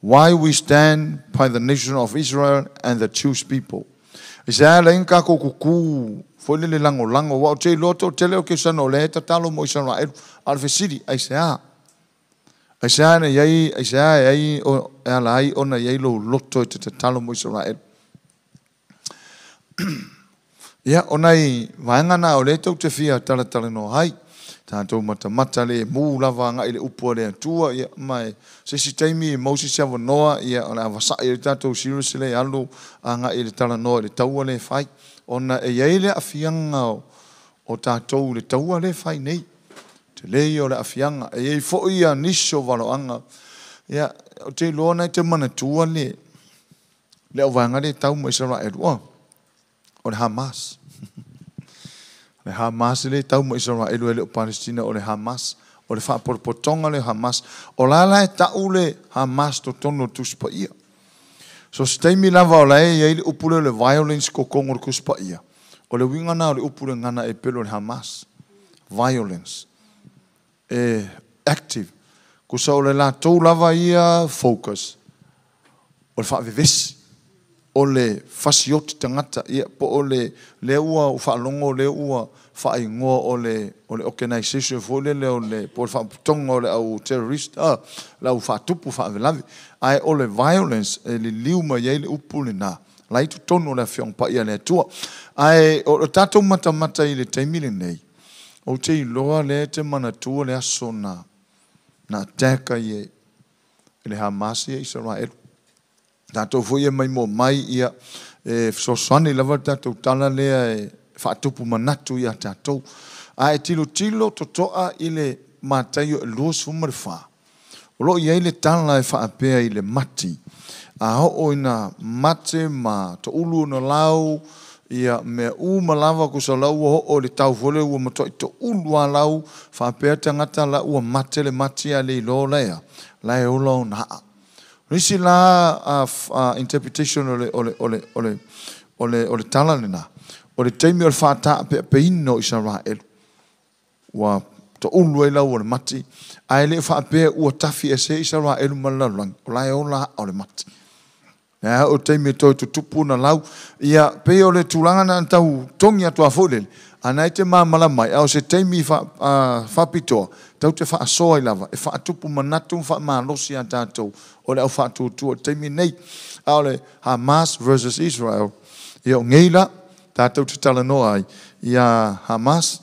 Why we stand by the nation of Israel and the Jewish people. Aisea e ala ai ona tatou tutū foi lele lagolago, aua ou te iloa toatele o Kesano o lea e tatalo mo Isaraelu. A o le fesili, aisea? Aisea na i ai, aisea e ai, e ala ai ona i ai lou loto e te tatalo mo Isaraelu? Ia, o nai vaega na o lea tou te fia talatalanoa ai. Tatou matamata le mū lava agai i le upu a le Atua, ia, ma e se isi taimi e maua se isi avanoa, ia, o le a vasa'i ai tatou series lea e alu agai i le talanoa i le taua lea e fai, ona e i ai le aafiaga o tatou i le taua lea e fai nei. Tele ia o le aafiaga. E i ai foi ia nisi o valoaga, ia, ou te iloa na e te manatua le, le auvaega lea e tau ma Isaraelu, o le Hamas. O le Hamas lea e tau ma Isaraelu e le o Palestina, o le Hamas. O le faapotopotoga lea o Hamas. O la la e tau le Hamas totonu o le Tusi Paia. So se taimi lava o la e i ai le upu lea o le violence totonu o le Tusi Paia, o le uiga lena o le upu le gagana Epelo o le Hamas. Violence. E active. Tusa o le latou lava ia focus, o le faavevesi, o le fasioti tagata, ia, po o le, lea ua ou faalogo lea ua faaigoa o le, o le organization foi lele o le, po o le faapotopotoga o le au terrorist, a, le au faatupu faalavelave. Ae o le violence e liliu mai ai le upu lena, la i totonu o le Afioga Paia a le Atua. Ae o le tatou matamata i le taimi lenei, ou te iloa lea e te manatua le aso na, na attack ai e, e le Hamas ia Isaraelu. Tatou foi e maimoa mai, ia, e fesoasoani lava le tatou tala lea e faatupu manatu ia tatou. A e tilotilo totoa i le Mataio 24, o lo o i ai le tala e faapea i le mati, a oo ina mate ma toulu ona lau, ia mea uma lava tusa la ua oo i le tau foi lea ua matuai toulu lava lau, faapea tagata la ua mate le mati a le iloa la ea, la e ola ona aa. O nisi la interpretation o le, o le, o le, o le, o le, o le tala lena, o le taimi o le faataapeapeina o Isaraelu, ua toulu ai lau o le mati, ae le faapea ua tafi ese Isaraelu ma le lalolagi, o la e ola aa o le mati. Lea o taimi e toe tutupu na lau, ia, pei o le tulaga na tau togi atu a foi lele, a na e te malamalama mai, a o se taimi faapitoa, tau te faasoa ai lava, e faatupu manatu ma faamalosi a tatou o le au faatuatua i le taimi nei. A o le Hamas versus Israel, ia o nei la, tatou te talanoa ai ia Hamas,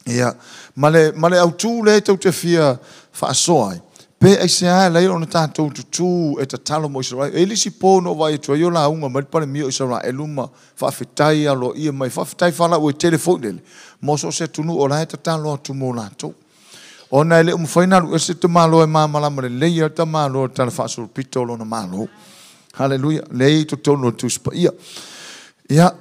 ia, ma le, ma le autū lea tou te fia faasoa ai, pe aisea e ala ai ona tatou tutū e tatalo mo Isaraelu. E i ai le isi po na ou vaai atu ai o lauga mai le Palemia o Isaraelu ma faafetai aloaia mai, faafetai faalauaitele foi lele mo so o se atunuu o la e tatalo atu mo latou. Ona e le o mafai ona alu ese le tamaloa e malamalama lelei lava le tamaloa i le Tala Faasolopito o lona Malo. Haleluia. Lea e i totonu o le Tusi Paia. Ia,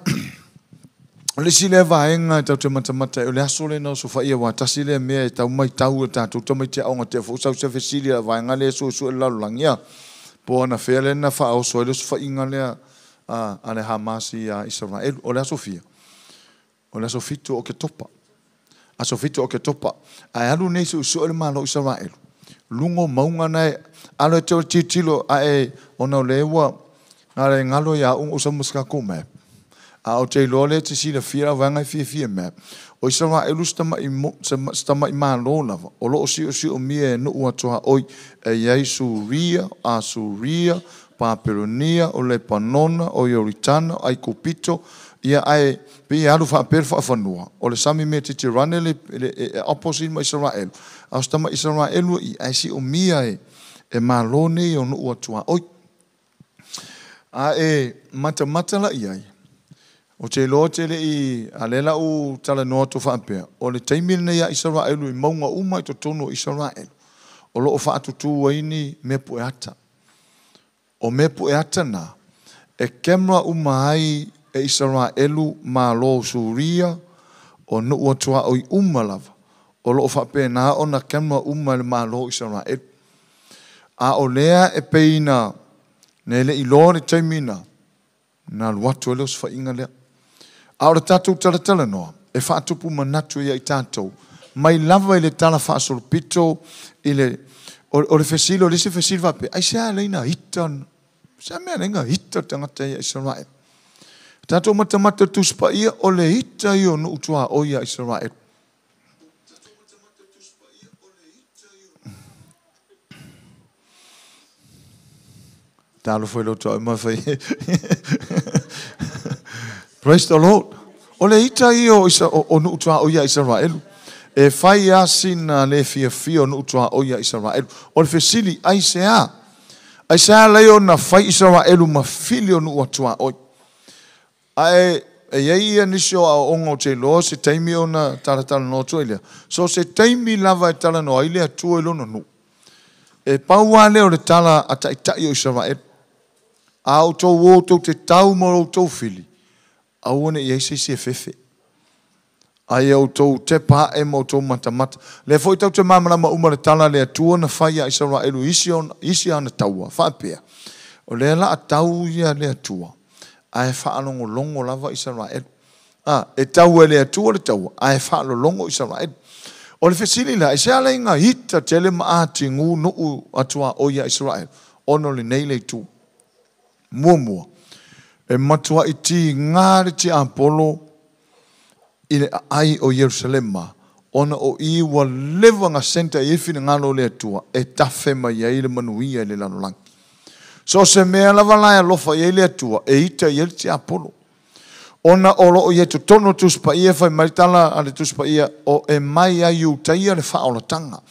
o le isi lea vaega e tatou te matamata ai, o le aso lea na osofaia, aua tasi lea mea e tau matau e tatou tamaiti aoga te foi sau se fesili a vaega lea e suesue le lalolagi, ia, po o anafea lea na faaoso ai le osofaiga lea a le Hamas ia Isaraelu. O le aso fia? O le aso 7 o Oketopa. Aso 7 o Oketopa. Ae alu nei suesue le Malo o Isaraelu. Luga o mauga na e alo e te tilotilo ae ona o lea ua na o le galo ia au sa ma se tatou map. A ou te iloa lea e te silafia lau vaega e fiafia map. O Isaraelu se tamai Malo lava o lo o siosiomia e nuu atuaoi e i ai Suria, Asuria, Papelonia, o Lepanona, o Ioritana, o Aikupito, ia ae pei e alu faapea le faafanua, o le sami Metiterane le, le, e opposite ma Isaraelu, a o se tama Isaraelu i, ae siomia e, e Malo nei o nuu atuaoi. A e matamata la i ai, ou te iloa te le i, a lea la u talanoa atu faapea, o le taimi lenei a Isaraelu i mauga uma i totonu o Isaraelu, o lo o faatutū ai ni mea pueata. O mea pueata na, e camera uma ai e Isaraelu malo Suria, o nuu atuaoi uma lava, o lo o faapena ona camera uma e le Malo o Isaraelu. A o lea e pei na, na e le i iloa le taimi na, na alu atu ai le osofaiga lea. A o le tatou talatalanoa, e faatupu manatu ia i tatou, mai lava i le tala faasolopito i le, O le fesili, o le isi fesili faapea, aisea e ala ai ona ita, se mea e ala ai ona ita le tagata ia Isaraelu? Tatou matamata i le Tusi Paia, o le ita ia o nuu tuaoi ia Isaraelu. Talofa i lou tuaoi ma fai. Praise the Lord. O le ita ia o nuu tuaoi ia Isaraelu. E fai lava sina le fiafia o nuu tuaoi ia Isaraelu. O le fesili, aisea? Aisea ala ai ona fai Isaraelu ma fili o nuu tuaoi? Ae e i ai ia nisi o aoaoga ou te iloa se taimi ona talatalanoa atu ai lea. So se taimi lava e talanoa ai le Atua i lona nuu. E pau lava lea o le tala a taitai o Isaraelu. A outou o tou te tau ma outou fili, aua ne i ai se isi e fefe. A ia outou tepa ae ma outou matamata. Lea foi tou te malamalama uma le tala a le Atua na fai ia Isaraelu i isi ana taua, faapea, o lea la a tau ia le Atua, ae faalogologo lava Isaraelu. A, e tau e le Atua le taua, ae faalologo Isaraelu. O le fesili la, aisea ala ai ona ita tele ma atigu nuu tuaoi ia Isaraelu, ona o lenei le itu. Muamua, e matuai tiga le tiapolo i le aai o Ierusalema, ona o i ua leva ona senta i ai finagalo o le Atua e tafe mai ai le manuia i le lalolagi. So o se mea lava la e alofa i ai le Atua, e ita i ai le tiapolo. Ona o loo i ai totonu o le Tusi Paia, fai mai le tala a le Tusi Paia, o e mai ia Iutaia le faaolataga.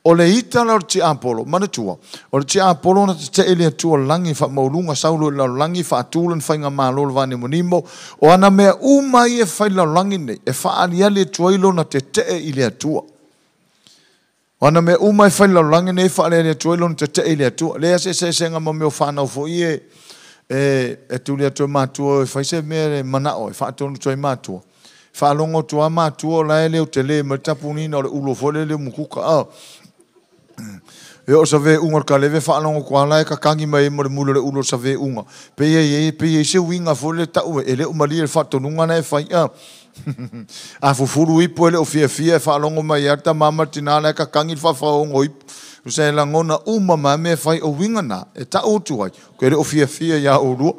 O le ita la o le tiapolo, manatua, o le tiapolo na tetee i le Atua lagi, faamaualuga Saulo i le lalolagi, faatu lana faigamalo i le vanemonimo, o ana mea uma ia e fai i le lalolagi nei, e faaaliali atu ai lona tetee i le Atua. O ana mea uma e fai i le lalolagi nei, e faaaliali atu ai lona tetee i le Atua. Leai se eseesega ma mea o fanau foi e e tuli atu e matua e fai se mea e manao e faatonu atu ai matua. Faalogo atu lava matua o la e leo tele mai le tapunina o le ulo foi lele o mukuka. A e oo saveʻuga o le kaleve faalogo atu lava la e kakagi mai ai ma le muli o le ulo o le saveʻuga. Pei e i ai se uiga foi lele tau e le o malie le faatonuga la e fai. A a fufulu ipu e le o fiafia e faalogo mai lava le tama ma le tina la e kakagi le faafaoga o ipu. Tusa e lagona uma mai mea e fai o uiga na e tau atu ai, e le o fiafia iā oulua.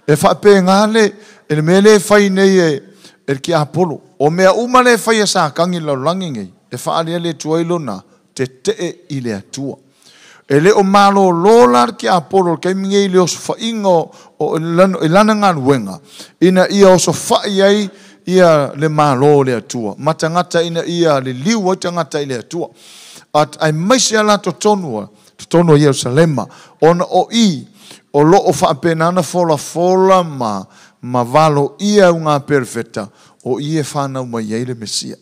E faapena le, le mea lea e fai nei e le tiapolo. O mea uma lea e fai e Satani i le lalolagi nei, e faaaliali atu ai lona tetee i le Atua. E le o malolo la le tiapolo i le taimi nei i le osofaiga o i lana galuega, ina ia osofai ai ia le Malo o le Atua ma tagata ina ia liliu ai tagata i le Atua. Aemaise lava la totonu totonu o Ierusalema, ona o i o lo o faapena ona folafola ma valoia e uga perofeta, o i e fanau mai ai le Mesia.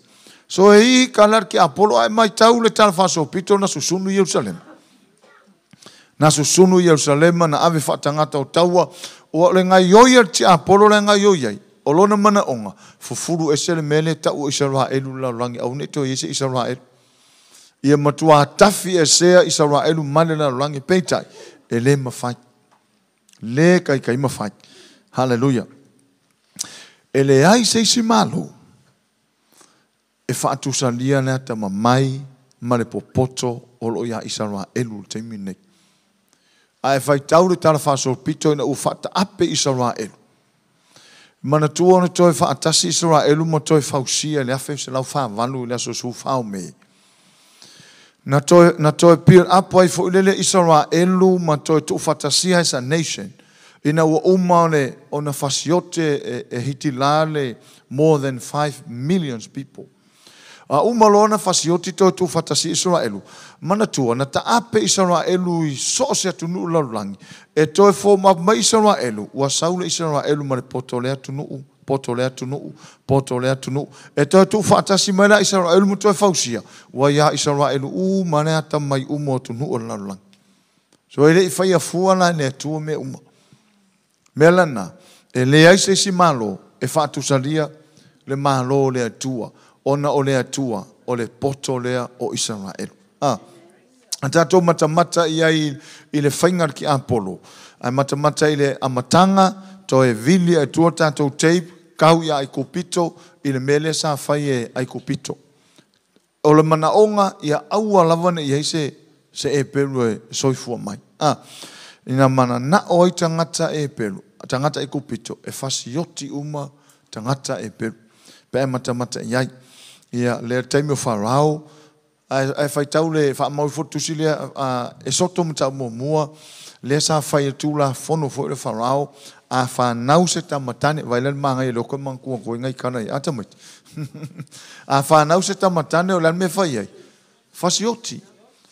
So e i ka la le tiapolo ae matau le tala faasolopito na susunu i Ierusalema. Na susunu i Ierusalema na ave faatagata o taua, ua o le gaioi a le tiapolo la e gaioi ai, o lona manaoga, fufulu ese le mea lea e tau o Isaraelu i le lalolagi, aua ne i toe i ai se Isaraelu. Ia matua tafi esea Isaraelu mai le lalolagi, peitai, e le mafai. Le kaikai mafai. Haleluia. E leai se isi Malo e faatusalia le atamamai ma le popoto o lo o iā Isaraelu i le taimi lenei. Ae faitau le tala faasolopito ina ua faataape Isaraelu. Manatua ona toe faatasi Isaraelu ma toe fausia i le 1948 i le aso 14 o Me. Na toe build up ai foi lele Isaraelu ma toe tuufaatasia as a nation ina ua uma ona fasiote e Hitila le more than 5 millions people. A uma loa ona fasioti toe tuufaatasia Isaraelu, manatua na taape Isaraelu i so o se atunuu lalolagi e toe form up mai Isaraelu, ua sau le Isaraelu ma le poto o lea atunuu, poto o lea atunuu, poto o lea atunuu. E toe tuufaatasi mai la Isaraelu ma toe fausia, ua ia Isaraelu uma le atamai uma o atunuu o le lalolagi. So e le i faia fua la e le Atua mea uma. Mea lana, e leai se isi Malo e faatusalia le Malo o le Atua, ona o le Atua o le poto lea o Isaraelu. A tatou matamata i ai i le faiga a le tiapolo, ae matamata i le amataga, toe vili e tua tatou tape, kau ia Aikupito i le mea lea sa fai e Aikupito. O le manaoga ia aua lava ne i i ai se Eperu e soifua mai. Ina mananao ai tagata Eperu, tagata Aikupito, e fasioti uma tagata Eperu, pe a matamata i ai. Ia, lea taimi o Farao, ae faitau le faamau ifo le tusi lea, Esoto mataupu muamua, lea sa fai e Tulafono foi le Farao, a fanau se tamatane, vai le manaia le oko manatua koe ngai kana i ata mai. A fanau se tamatane o le mea fai ai, fasioti.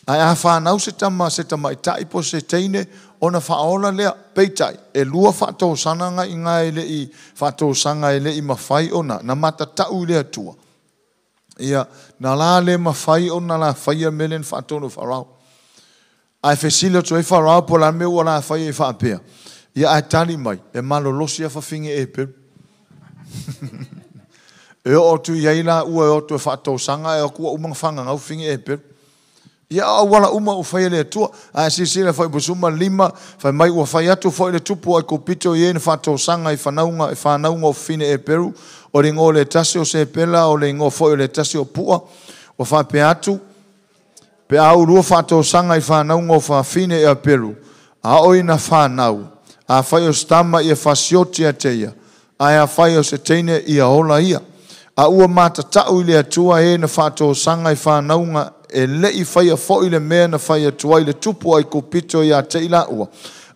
Ae a fanau se tama, se tamaitai po se teine, ona faaola lea, peitai, e lua faatosana i ngā e le i faatosaga e le i mafai ona, na matatau i le Atua. Ia, na la le mafai ona la faia mele na faatonu Farao. Ae fesili atu ai Farao po la mea ua la faia i faapea. Ia, ae tali mai, e malolosi a fafine Eperu. E oo atu i ai la ua e o atu e faatosaga e o atu ua uma na fagagau fafine Eperu. Ia, auala uma ua faia le Atua. Ae silasila foi Pusuma 5, fai mai ua fai atu foi le tupu o Aikupito i e na faatosaga i fanauga, i fanauga o fafine Eperu, o le igoa o le tasi o Sepela, o le igoa foi o le tasi o Pua. Ua faapea atu, pe a ulua faatosaga i fanauga o fafine Eperu, a o ina fanau, a fai o stama ia fasioti a te ia, ae a fai o se teine ia ola ia. A ua matatau i le Atua e na faatosaga i fanauga e lei faia foi le mea na fai atu ai le tupu Aikupito ia te i laua,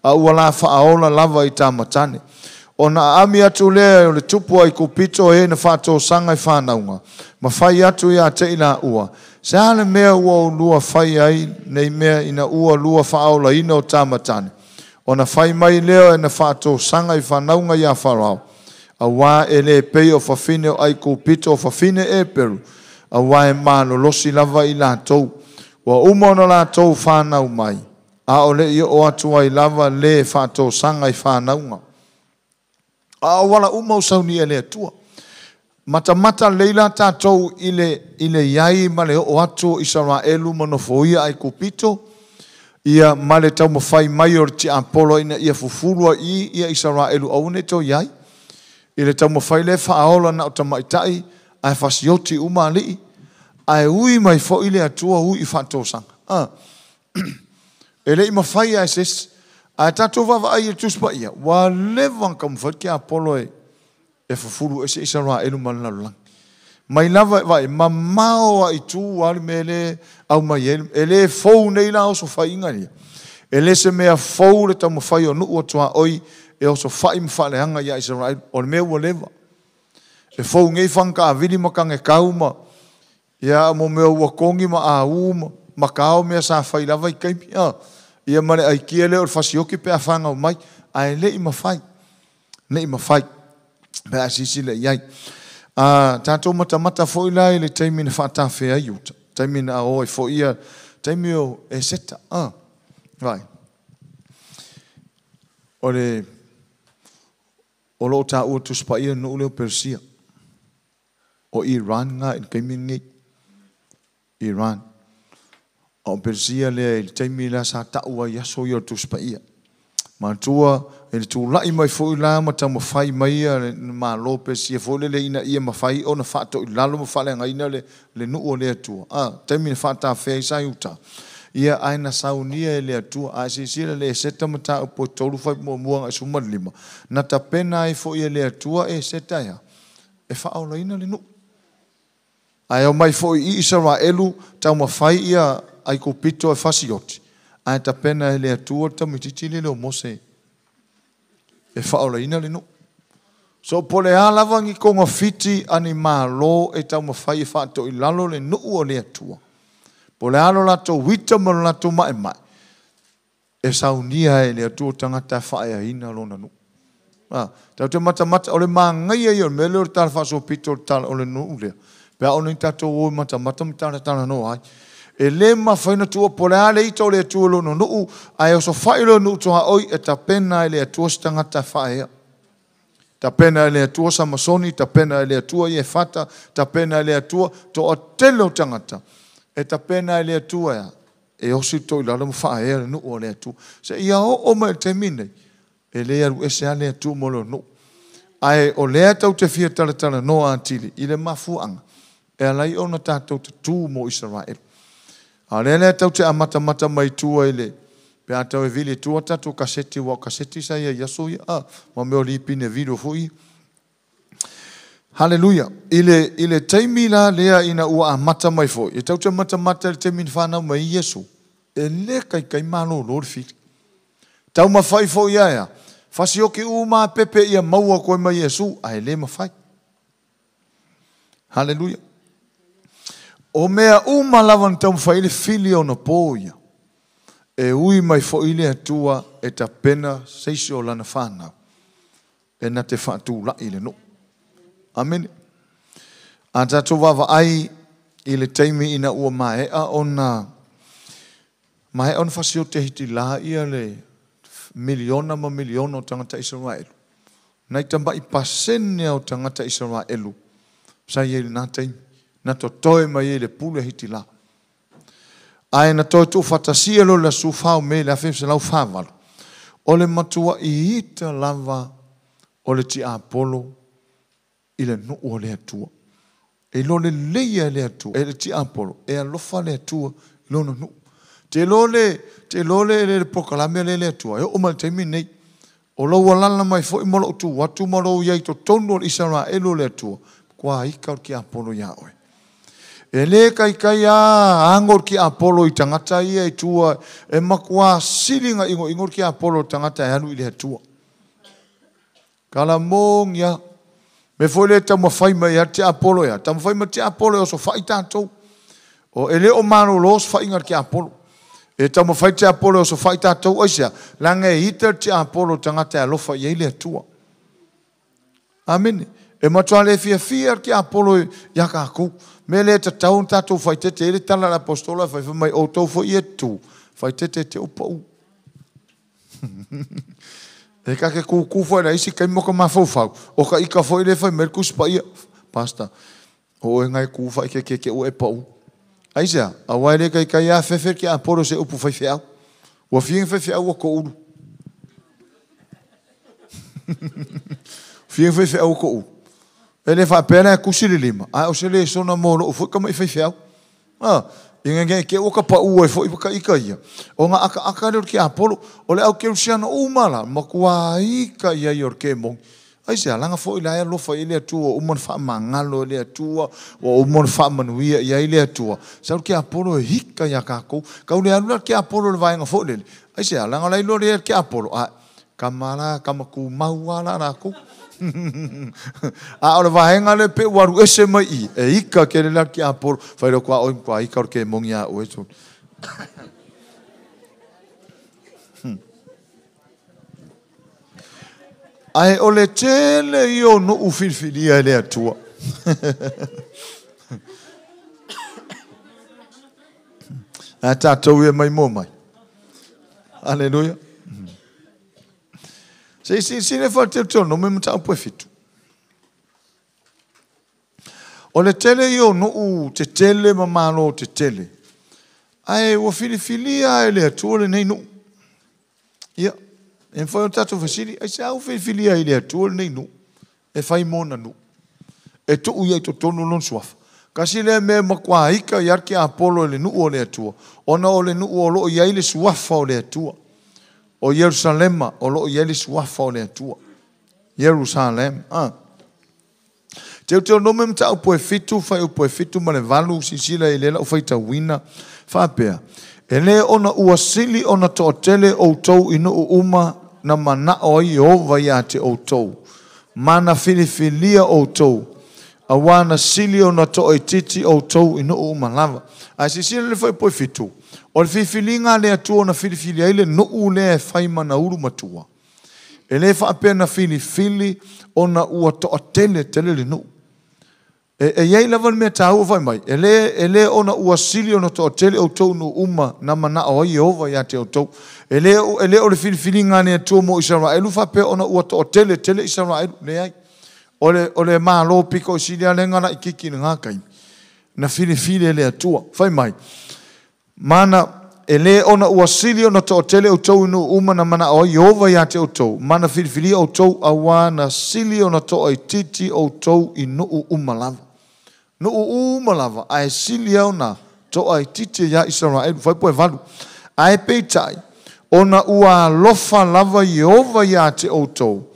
a ua la faaola lava i tamatane. Ona aami atu lea o le tupu Aikupito e na faatosaga i fanauga, ma fai atu ia te i laua, se a le mea ua ulua fai ai nei mea ina ua lua faaolaina o tamatane. Ona fai mai lea e na faatosaga i fanauga ia Farao, auā e le pei o fafine o Aikupito o fafine Eperu, auā e malolosi lava i latou. Ua uma ona latou fanau mai, a o le i oo atu ai lava le faatosaga i fanauga. A auala uma o saunia le Atua. Matamata leila tatou i le iai ma le oo atu o Isaraelu ma nofoia Aikupito, ia ma le taumafai mai o le tiapolo ina ia fufulu ai ia Isaraelu aua ne i toe iai. I le taumafai le faaola na o tamaitai, ae fasioti uma alii, ae ui mai foi le Atua ui i faatosaga. E le i mafai ai se isi, ae tatou vaavaai i le Tusi Paia, ua leva ona taumafai le tiapolo e fufulu ese Isaraelu ma le lalolagi. Mai lava vai, mamao a i tu a le mea le au mai ai, e le fou nei la oso faiga ia. E le se mea fou le taumafai o nuu atua oi, e oso fai ma faaleaga ia Isaraelu, o le mea ua leva. E fou nei whanga avili ma kange kau ma, ia mo mea ua kongi ma au ma kao mea sa whai lava i kaimi. Ia ma le aikia leo o le fasioki pe a whangau mai, ae le i mawhai. Le i mawhai. Pe a sisi le iai. Tātou matamata foi la i le taimi na whaatawhea ai uta. Taimi na ao i foi ia, taimi o e seta. Vai. O le, o loo tā ua tuspa ia nuu leo Persia. O Iran ngā i le kaimi nei. Iran. O Persia lea i le taimi la sa taua i aso ia o tuspa ia. Matua, e le tūlai mai foi la ma taumafai mai ia le malo Persia foi le ina ia mawhai ona whaato i lalo ma whaleangaina le nuu o le Atua. Taimi na whaatawhea i sa iuta. Ia ai na saunia e le Atua, a sisila le seta mata upo tolu whai mua mua ngai suma lima. Na tapena ai foi e le Atua e seta ia. E whaolaina le nuu. Ai o mai foi i Israelu taumafai ia Aikupito e fasioti. Ai tapena e le Atua tamititi le leo Mose. E whaolaina le nuu. So po le a lava ngi konga fiti ani malo e taumafai e whaato i lalo le nuu o le Atua. Po le alo lato wita ma lo lato mae mae. E saunia e le Atua tangata whaeaina lona nuu. Tau te matamata o le maangaia ia o le mea leo le tala whaasopito o le tala o le nuu lea. Pea o ni tātou o matamata ma tala tala no ai. E le mawhaina tua po le a le ita o le Atua lona nuu, ae o so whai lo nuu toa oi e tapena e le Atua se tangata whaea. Tapena e le Atua Samasoni, tapena e le Atua Iefata, tapena e le Atua toa tele o tangata. E tapena e le Atua ea, e osi toi lalo ma whaea le nuu o le Atua. Se ia o o mai te mine, e le aru ese a le Atua mo le nuu. Ae o lea tau te fia talatala noa atili, i le mafuanga. E ala ai ona tatou tatū mo Isaraelu. A o lea lea tatou te amatamata mai tua i le, pe a tau e vili i tua tatou kaseti, aua o kaseti sa i ai i aso ia, a, ma mea o lipine video foi ia. Haleluia! I le, i le taimi la lea ina ua amata mai foi, e tatou te matamata i le taimi na fanau mai ai Iesu, e le kaikai malolo le fili. Taumafai foi ia ea, fasioki uma a pepe ia maua koe mai Iesu, ae le mafai. Haleluia! O mea uma lava na taumafai ai le fili ona po ia, e ui mai foi le Atua e tapena se isi o Lana fanau e na te faatulai i le nuu. Amene. A tatou vaavaai i le taimi ina ua maea ona maea ona fasiote Hitila ia le miliona ma miliona o tagata Isaraelu, nai tamai pasene o tagata Isaraelu sa i ai i lena taimi, na totoe mai ai le pule Hitila. Ae na toe tuufaatasia loa i le aso 14 o Me i le 1948, o le matua'i ita lava o le tiapolo i le nuu o le Atua. E iloa lelei e le Atua, e le tiapolo, e alofa le Atua i lona nuu. Te iloa le, te iloa le, le, le polokalame lea e le Atua, e oo mai i le taimi lenei. O lou alaala mai foi ma lou tu atu ma lou i ai i totonu o le Isaraelu o le Atua, matua ika o le tiapolo iā oe. E le kaikai a ago le tiapolo i tagata ia i tua, e matua sili ona igoigo le tiapolo i le tagata e alu i le Atua. Kalamogi a. Mea foi lea e taumafai mai ai le tiapolo ea, taumafai mai le tiapolo e osofai tatou. O, e le o malolo osofaiga a le tiapolo. E taumafai le tiapolo e osofai tatou, aisea? Leaga e ita le tiapolo i le tagata e alofa i ai le Atua. Amene. E matua le fiafia le tiapolo iā tatou. Mea lea e tatau ona tatou faaeteete ai le tala a le apostola e fai, fai mai, outou foi ia e tutu, faaeteete te u pau. E ta te kūkū foi le isi taimi ma ka mafaufau, o ka ika foi lea e fai mai le Tusi Paia, Pastor, o oe na e kū faaeteete te ua e pau. Aisea? Aua e le taitai lava fefe le tiapolo i se upu faifeau. Ua fia ni faifeau ua toulu. Fia ni faifeau ua toulu. E le faapea la e tusi le lima, ae o se lesona mo lou foi tama'i faifeau. A, ina ne i te i ua tapaʻu ai foi ka ika ia, ona ʻakaʻaka lea o le tiapolo. O le au kerisiano uma la, matua ika i ai o le kemoni. Aisea? Leaga foi la e alofa i ai le Atua, ua uma ona faamagalo e le Atua, ua uma ona faamanuia i ai le Atua. Sau le tiapolo e ika iā tatou. Tau le alu la le tiapolo i le vaega foi lele. Aisea? Leaga o la e iloa lelei e le tiapolo, ae, Tama la, tama tumau lava la latou. A o le vaega lea pei ua alu ese mai i i, e ika tele la le tiapolo, fai loa atu, Oi matua ika o le kemoni ia oe. Ae o le tele ia o nuu filifilia e le Atua. Ae tatou ia mai mo mai. Aleluia. Se i silasila ifo le Deuteronomi mataupu e 7. O le tele ia o nuu tetele ma malo tetele, ae ua filifilia e le Atua lenei nuu. Ia, e mafai ona tatou fesili, aisea ua filifilia ai e le Atua lenei nuu e fai mo ona nuu, e tuu i ai i totonu lona suafa? Tasi lea mea e matua ika i ai le tiapolo i le nuu o le Atua, ona o le nuu o lo o i ai le suafa o le Atua. O Ierusalema o lo o i ai le suafa o le Atua. Ierusalem. A. Deuteronome mataupu e 7, fuaiupu e 7 ma le 8, silasila i lea lau faitauina, faapea, E le ona ua sili ona toatele outou i nuu uma na manao ai Ieova ia te outou, ma na filifilia outou, auā na sili ona toaitiiti outou i nuu uma lava. Ae silasila i le fuaiupu e 7, o le filifiliga a le Atua na filifili ai le nuu lea e fai ma na ulu matua. E le faapea na filifili ona ua toatele tele le nuu. E i ai lava le mea taua fai mai, e le, e le ona ua sili ona toatele outou nuu uma na manao ai Ieova ia te outou. E le, e le o le filifiliga a le Atua mo Isaraelu faapea ona ua toatele tele Isaraelu. Leai. O le, o le Malo pito i sili lava lea laitiiti i lena taimi, na filifili e le Atua. Fai mai, Mana, e le ona ua sili ona toatele outou i nuu uma na manao ai Ieova ia te outou, ma na filifilia outou, auā na sili ona toaitiiti outou i nuu uma lava. Nuu uma lava ae sili ona toaitiiti ia Isaraelu fuaiupu 8. Ae peitai ona ua alofa lava Ieova ia te outou,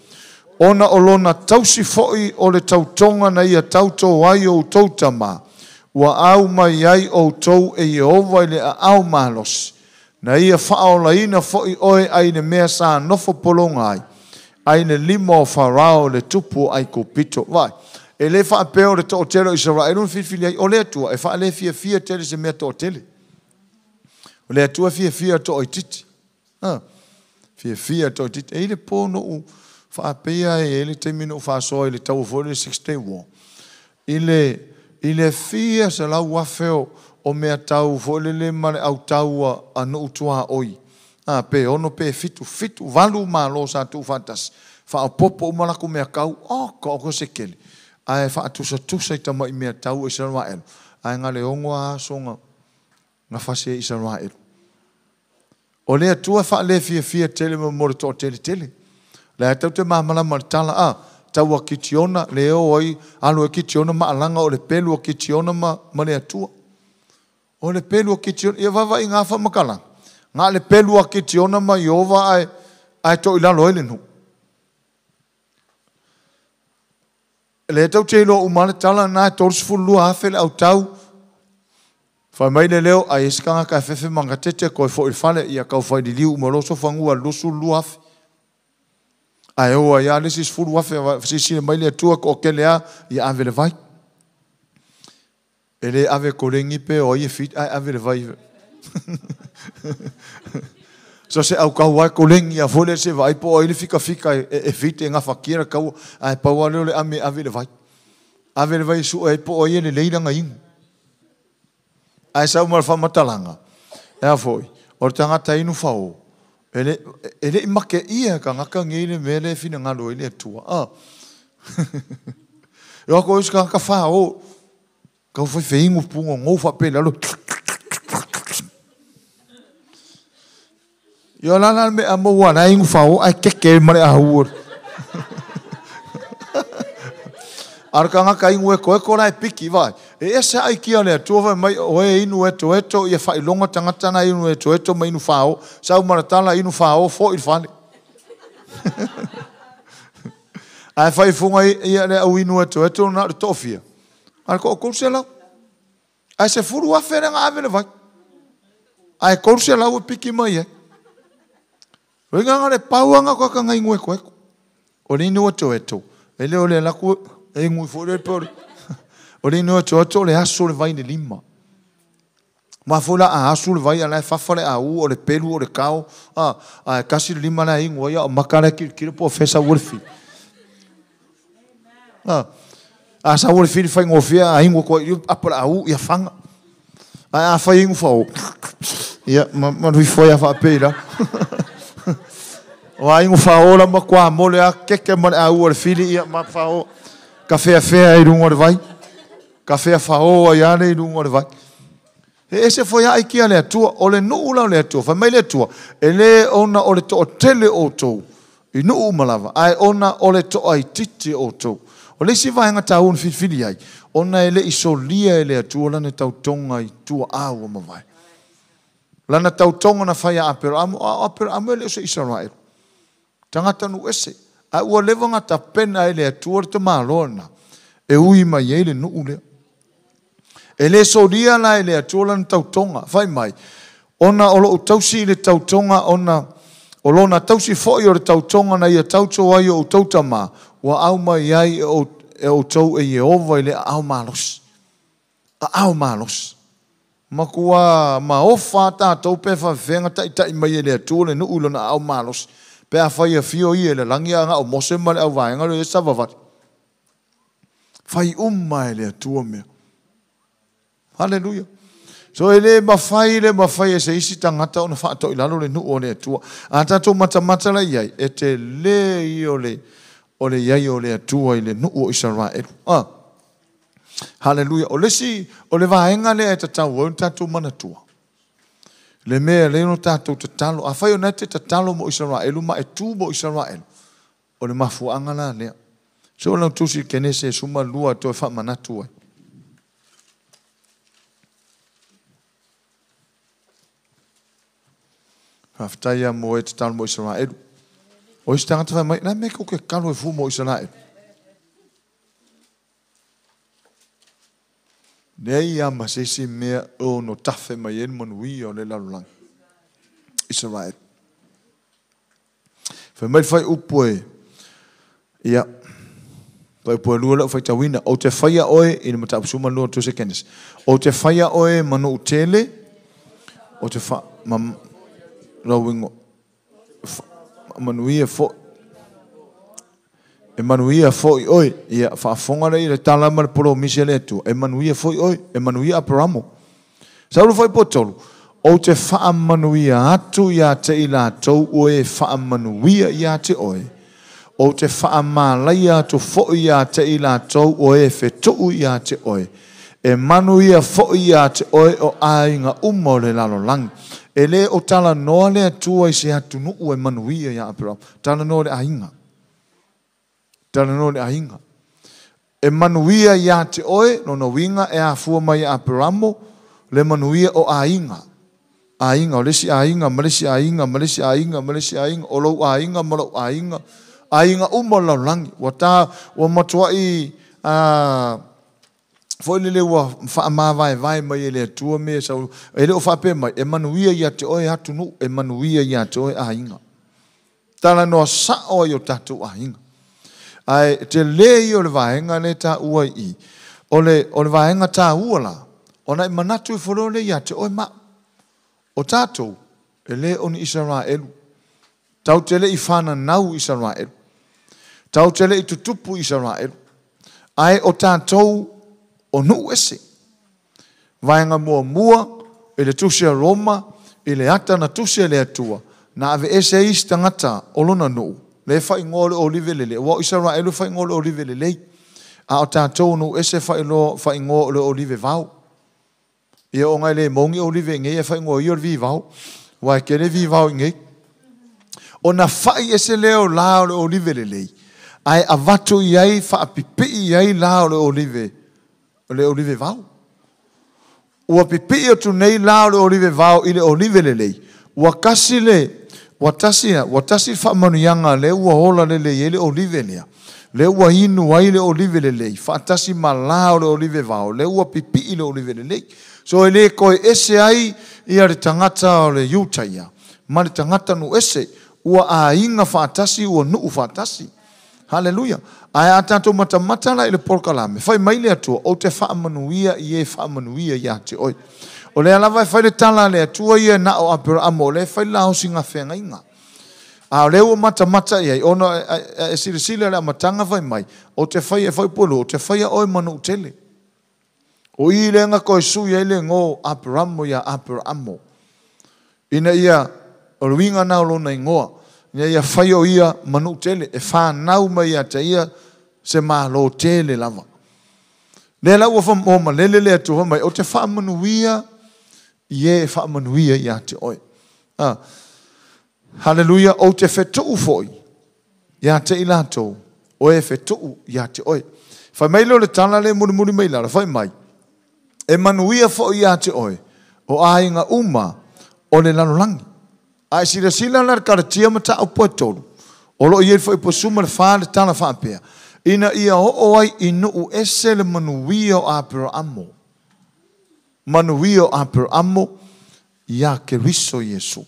ona o lona tausi foi o le tautoga na ia tautō ai outou tamā, ua au mai ai outou e Ieova i le aao malosi, na ia faaolaina foi oe ai le mea sa nofo pologa ai, ai le lima o Farao le tupu o Aikupito. Vai, e le faapea o le toatele o Isaraelu na filifili ai, o le Atua e faalefiafia tele se mea toatele. O le Atua fiafia toaitiiti. Fiafia toaitiiti. E i le pō no'u faapea e le taimi no'u faasoa i le taua foi le Six Day War. I le fia 100,000 o mea tau foi lele ma le autaua a nuu tuaoi. Pe 6 pe 7, 7, 8 malo sa tuu faatasi. Faaopopo uma lakou mea kau, ka o se kele. Ae faatusatusa i tama'i mea tau e Isaraelu. Ae gale 6 aso na fasi e Isaraelu. O le Atua faalefiafia tele ma mo le toatele tele. Le tau te mamalama le tala taua Kitiona le o ai alu e Kitiona maalaga o le pelu o Kitiona ma le Atua. O le pelu o Kitiona ia vava i ngā whamakala. Ngā le pelu o Kitiona ma Iova ai toi lalo ai le nu. Le tau te iloa uma le tala nā 32,000 le autau. Whai mai le leo ai eskanga ka fefe mangatete koe fo i fale ia kau whai liliu umaloso whangua 22,000. Ae oa ia le 10,000 sisi mai le Atua ko kele a ia ave le vai. E le ave kolengi pe o ia fit ai ave le vai. So se au kau ai kolengi a fole se vai po ai le fika fika e fit e ngawhakira kau ai paua leo le ame ave le vai. Ave le vai su ai po o ia le leila nga ingu. Ai sau ma le whamatalanga. Ea foi, o le tangata inu whao. E le i make ia ka ngaka ngi le mele whina ngalo i le Atua. E wako uska ka whao. Ka whai whaingu pungo ngō whapele alo. Ia lala me a maua na ingu whao ai keke mare a hua. Ara ka ngaka ingu e koe kora e piki vai. E ese ai kia le Atua vai mai oe inu e toeto ia whailonga tangata na inu e toeto ma inu whao. Sau maratala inu whao fo i whale. Ai whai funga ia le au inu e toeto na le tofia. Ai ko kouse lau. Ai se furu awhere ngā ave le vai. Ai kouse lau e piki mai e. Roinga ngā le pauanga koe ka ngai ingu e koe. O le inu e toeto. E le o le laku e ingu i fo le pore. O le inu e toeto le aso le vai le lima. Ma fo la a aso le vai ala e fafa le au o le pelu o le kao. A kasi le lima la ingu ia o makara kiri po fesa uelfi. A sa ua le fili whai ngōwhia a ingu koe apara au ia whanga. A whai ingu whao. Ia, ma nui whai a whaapei la. O a ingu whao la ma kua mole a keke ma le au o le fili ia ma whao. Ka whea whea i runga o le vai. Ka whea whao a iane i runga o le vai. E ese foi ai kia le Atua, o le nuu la o le Atua, whai mai le Atua, e le ona o le toa tele o tau, i nuu malava, ai ona o le toa i titi o tau. O le isi vaenga tāu na filifili ai, ona e le isolia e le Atua lana tautoga i tua au o mavae. Lana tautoga na whai a Aperaamo, a Aperaamo e le o se Isaraelu. Tangata nu ese, a ua lewa ngā tapena e le Atua le te māloa e ui mai e le nuu lea. E le solia la e le Atua lana tautoga, whai mai, ona o lou tausi i le tautoga, ona o lona tausi foi o le tautoga na ia tauto ai o utautama, ua au mai ai e outou e Ieova i le aao malosi. Aao malosi. Makua maofa tātou pe whawhenga taitai mai e le Atua le nuu lona aao malosi. Pe a whai a whio i e le langi a ngā o Mose ma le au vaenga le e savavati. Whai umma e le Atua mea. Hallelujah. So e le mawhai e se isi tangata ona whaato i lalo le nuu o le Atua. A tātou matamata la iai, e te le i o le iai o le Atua i le nuu o Isaraelu. Hallelujah. O le si, o le vaenga le e tatau o tātou manatua. Le mea le no tātou tatalo. A whai o nei te tatalo mo Isaraelu, ma e tū mo Isaraelu. O le mafuanga la lea. So o lau tusi kenese suma lua toi wha manatua. Faafetai lava mo e tatalo mo Isaraelu. O isi tagata fai mai, o le a le mea tou te tatalo ai fua mo Isaraelu? Leai lava ma se isi mea e ono tafe mai ai le manuia o le lalolagi. Isaraelu. Fai mai le fuaiupu e, ia, fuaiupu e 2 lea ua faitauina, Ou te faia oe i le mataupu 12 o Tusi Kenesi, Ou te faia oe ma nuu tele, ou te fa, ma, lou ingoa, fa, manuia foi, e manuia foi oe. Ia, faafofoga lea i le tala ma le polomisi a le Atua, e manuia foi oe, e manuia Aperamo. Saulo foi po tolu, Ou te faamanuia atu ia te i latou ua e faamanuia ia te oe, ou te faamalaia atu foi ia te i latou ua e fetuu ia te oe, e manuia foi ia te oe o aiga uma o le lalolagi. E le o talanoa le Atua i se atunuu e manuia ia Aperamo, talanoa i le aiga. Talanoa i le aiga. E manuia ia te oe, lona uiga e afua mai ia Aperamo le manuia o aiga. Aiga, o le isi aiga, ma le isi aiga, ma le isi aiga, ma le isi aiga, o lou aiga ma lou aiga, aiga uma o le lalolagi. Ua ta, ua matuai, a, foi lele ua faamavaevae mai e le Atua mea e sau, e le o faapea mai, e manuia ia te oe atunuu, e manuia ia te oe aiga. Talanoa sao ai o tatou aiga. Ae tele ia o le vaega lea e taua i i, o le, o le vaega taua la, ona e manatu ifo loa lea ia te oe ma au. O tatou, e le o ni Isaraelu. Tatou te le i fananau i Isaraelu. Tatou te le i tutupu i Isaraelu. Ae o tatou o nuu ese. Vaega muamua, i le Tusi a Roma, i le ata na tusi e le Atua, na aveese ai isi tagata o lona nuu, lea e faaigoa o le olive lelei, aua o Isaraelu e faaigoa o le olive lelei, a o tatou o nuu ese e faaigoa o le olive vao. Ia ona e le maua ni olive i inei ae faaigoa ia o le vivao, aua e tele vivao i inei. Ona fai ese lea o la o le olive lelei, ae avatu i ai, faapipii i ai la o le olive, o le olive vao. Ua pipii atu nei la o le olive vao i le olive lelei, ua tasi le, ua tasi, ua tasi le faamanuiaga lea ua ola lelei ai le olive lea, lea ua inu ai le olive lelei, faatasi ma la o le olive vao, lea ua pipii le olive lelei. So e le toe ese ai ia le tagata o le Iutaia ma le tagata nuu ese, ua aiga faatasi, ua nuu faatasi. Haleluia! Ae a tatou matamata la i le polokalame, fai mai le Atua, Ou te faamanuia i e faamanuia ia te oe. O lea lava e fai le tala a le Atua ia na o Aperamo, o lea e fai le laosiga feagaiga. A o lea ua matamata i ai, ona e silasila i le amataga fai mai, Ou te faia, e fai polu, ou te faia oe ma nuu tele. O i lea na toe sui ai le igoa o Aperamo ia Aperamo, ina ia, o le uiga lena o lona igoa, ina ia fai o ia ma nuu tele, e fanau mai ia te ia se malo tele lava. Lea la ua malele le Atua fai mai, ou te faamanuia i e e faamanuia ia te oe. Ah, haleluia, ou te fetuu foi ia te i latou, o e fetuu ia te oe. Fai mai lea o le tala lea e mulimuli mai i lalo, fai mai, e manuia foi ia te oe, o aiga uma o le lalolagi. A e silasila la i le Kalatia mataupu e 3, o lo o i ai foi posuma le 4 le tala faapea, ina ia oo ai i nuu ese le manuia o Aperamo. Manuia o Aperamo ia Keriso Iesu.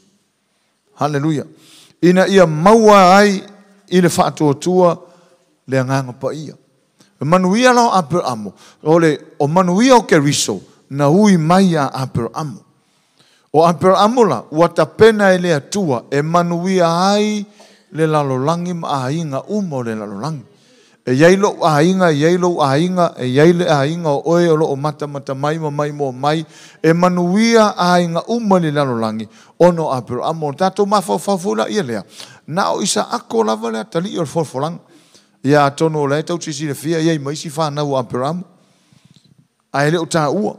Haleluia. Ina ia maua ai i le faatuatua le agaga paia. E manuia la o Aperamo, o le o manuia o Keriso na ui mai ia Aperamo. O Aperamo la, ua tapena e le Atua e manuia ai le lalolagi ma aiga uma o le lalolagi. E i ai lou aiga, e i ai lou aiga, e i ai le aiga o oe o lo o matamata mai ma maimoa mai, e manuia aiga uma i le lalolagi, ona o Aperamo. O tatou mafaufau foi la ia lea, na o Isaako lava le atalii o le folafolaga. Ia atonu o la e tau te silafia e i ai ma isi fanau o Aperamo, ae le o taua.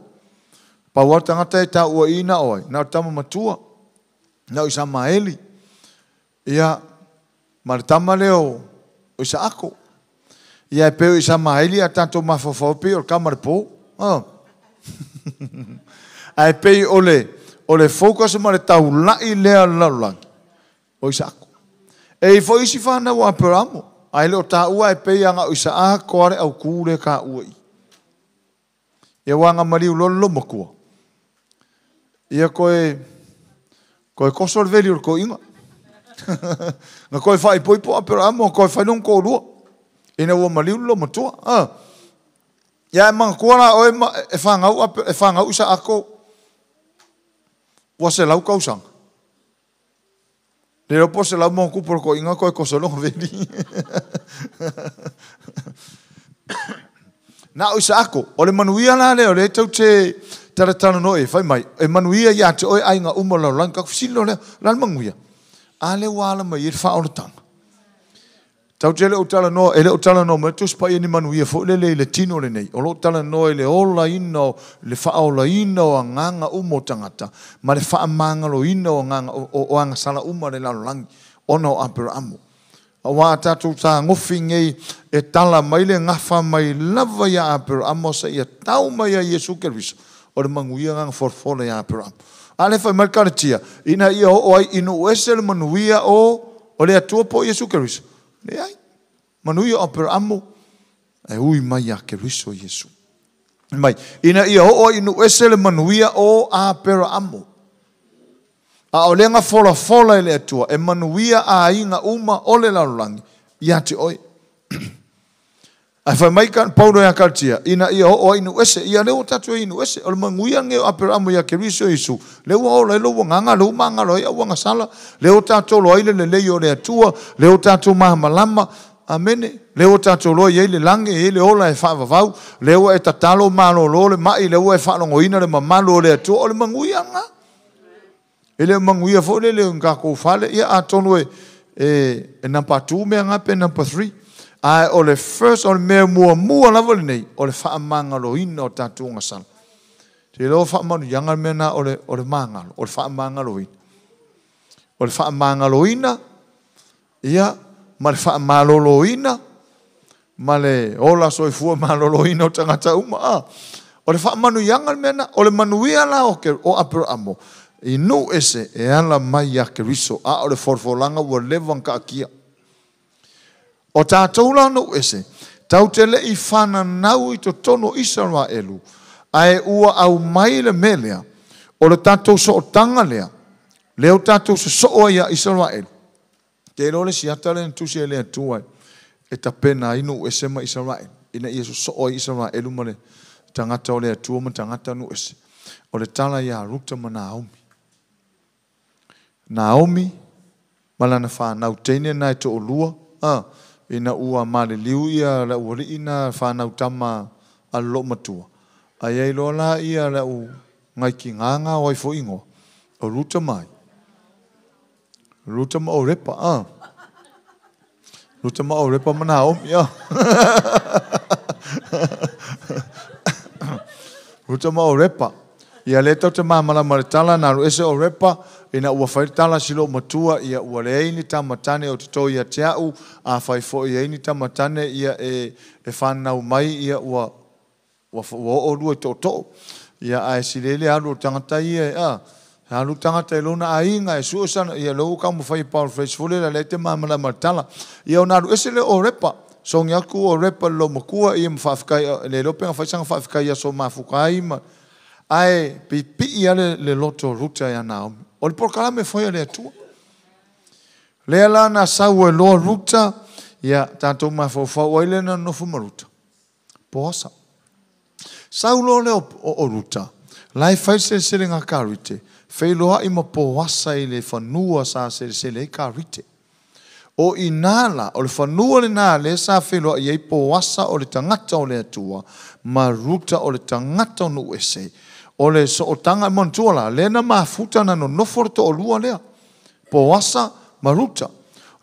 Pau lava le tagata e taua i i na o ai, na o le tama matua, na o Isamaeli, ia, ma le tama lea o Isaako. Ia e pei o Isamaeli a tatou mafaufau pei o le tama le po. Oh. Ae pei o le, o le focus ma le taulai lea o le lalolagi. O Isaako. E i foi isi whanau o Aperamo. Ai le o tāua e pei anga o Isaako are au kūre ka ua i. Ia wanga mariu lolo makua. Ia koe koso le veli o le ko inga. Nga koe whai poipo Aperamo, koe whainong ko rua. Ina ua mariu lolo matua. Ia e manga kua la oe e whangau Isaako ua se lau kausanga. Le ropo se lau mo kupo ko inga koe koso longa veli. Nā o Isaako, o le manuia la leo, le tau te taratara no e, whai mai, e manuia ia te oe ainga uma lau langi, kaku silo leo, la le manguia. A le wala mai e le whaoratanga. Tau te le o tala noa, e le o tala noa, mai tuspa ia ni manuia fo le le tino le nei. O lo tala noa i le ola ina, le whaola ina o anganga umo tangata, ma le whaamangalo ina o anganga, o angasala uma le lalolangi, ona o Aperamo. A wā tātou tā ngofi ngei e tala mai le ngawha mai lava ia Aperamo sa ia tau mai a Iesu Keriso. O le manguia nganga forfola ia Aperamo. A le whai mai karatia, ina ia o ai inu ese le manuia o le atua po Iesu Keriso. Le ai, manuia o Aperamo, e ui mai a Keriso Iesu. Mai, ina ia o ai inu ese le manuia o Aperamo. A o lenga fola fola i le atua, e manuia a inga uma o le lalolagi, ia te oe. Ai whai mai ka Paulo ia Karatia, ina ia o ai inu ese, ia leo tatu e inu ese, o le manguia nge o Aperamo ia Keriso Iesu, leo o le ua nganga, leo mangalo ia ua ngasala, leo tātou loa i le lelei o le atua, leo tātou mahamalama, amene, leo tātou loa i le lange, i le ola e whaavavau, leo e tatalo malolo le mai, leo e whaalongoina le mamalu o le atua, o le manguia ngā. E le manguia fo le le ngā kou whale, ia a tonu e number 2 mea ngā pe number 3. Ai o le first o le mea mua mua lava le nei, o le whaamangaloina o tātou ngasala. Te leo whaamanu yanga mea nā o le mangalo, o le whaamangaloina. O le whaamangaloina, ia, ma le whaamaloloina, ma le ola soifua maloloina o tangata uma. O le whaamanu yanga mea nā, o le manuia la o Aperamo. I nu ese e ala mai a Keriso, a o le forfolanga ua lewa ka akia. O tātou la nu ese, tau te le i whananau i to tono Israelu, ae ua au mai le melea, o le tātou sootanga lea, leo tātou se sooa ia Israelu. Te ilo le siata le ntusi e le atua e tapena inu ese ma Israelu, ina ia sooa Israelu ma le tangata o le atua ma tangata nu ese. O le tala ia Ruta ma Naomi. Naomi, malana whanau teine nai to olua, ina ua maliliu ia la ua ina whanau tama a lo matua. Ai ai loa la ia la u ngai ki ngā wai fo ingoa. O Ruta mai. Ruta ma o repa, Ruta ma o repa ma Naomi, Ruta ma o repa. Ia le tau te mamala maritala nā ru ese o repa, ina ua whairitala silo matua, ia ua leini tamatane o te tō ia te au, a whaifo ia ini tamatane ia e whanau mai, ia ua o rua i tō tō. Ia ae silele alu o tangata ia, alu tangata e lona ainga, e suosana, ia lou ka mwhai Paul Fresh Fule, la le te mamala maritala. Ia o nā ru ese le o repa, songi aku o repa lo makua, ia mwhawhikai, le lopenga whaisanga whawhikai ia so mafukai ma. Ae pipi ia le loto Ruta ia Naomi. O le porkalame foi le atua. Lea la na sau e loa Ruta, ia tātou mafaufau ai le na nofu ma Ruta. Poasa. Sau loa le o Ruta. Lai fai selesele ngā karite. Whailoa i ma poasa i le whanua sa selesele i karite. O i nāla, o le whanua le nā le sa whailoa i ei poasa o le tangata o le atua, ma Ruta o le tangata o nu ese. O le sootanga mantua la, le na mafuta na no nofo to o lua lea. Poasa ma Ruta.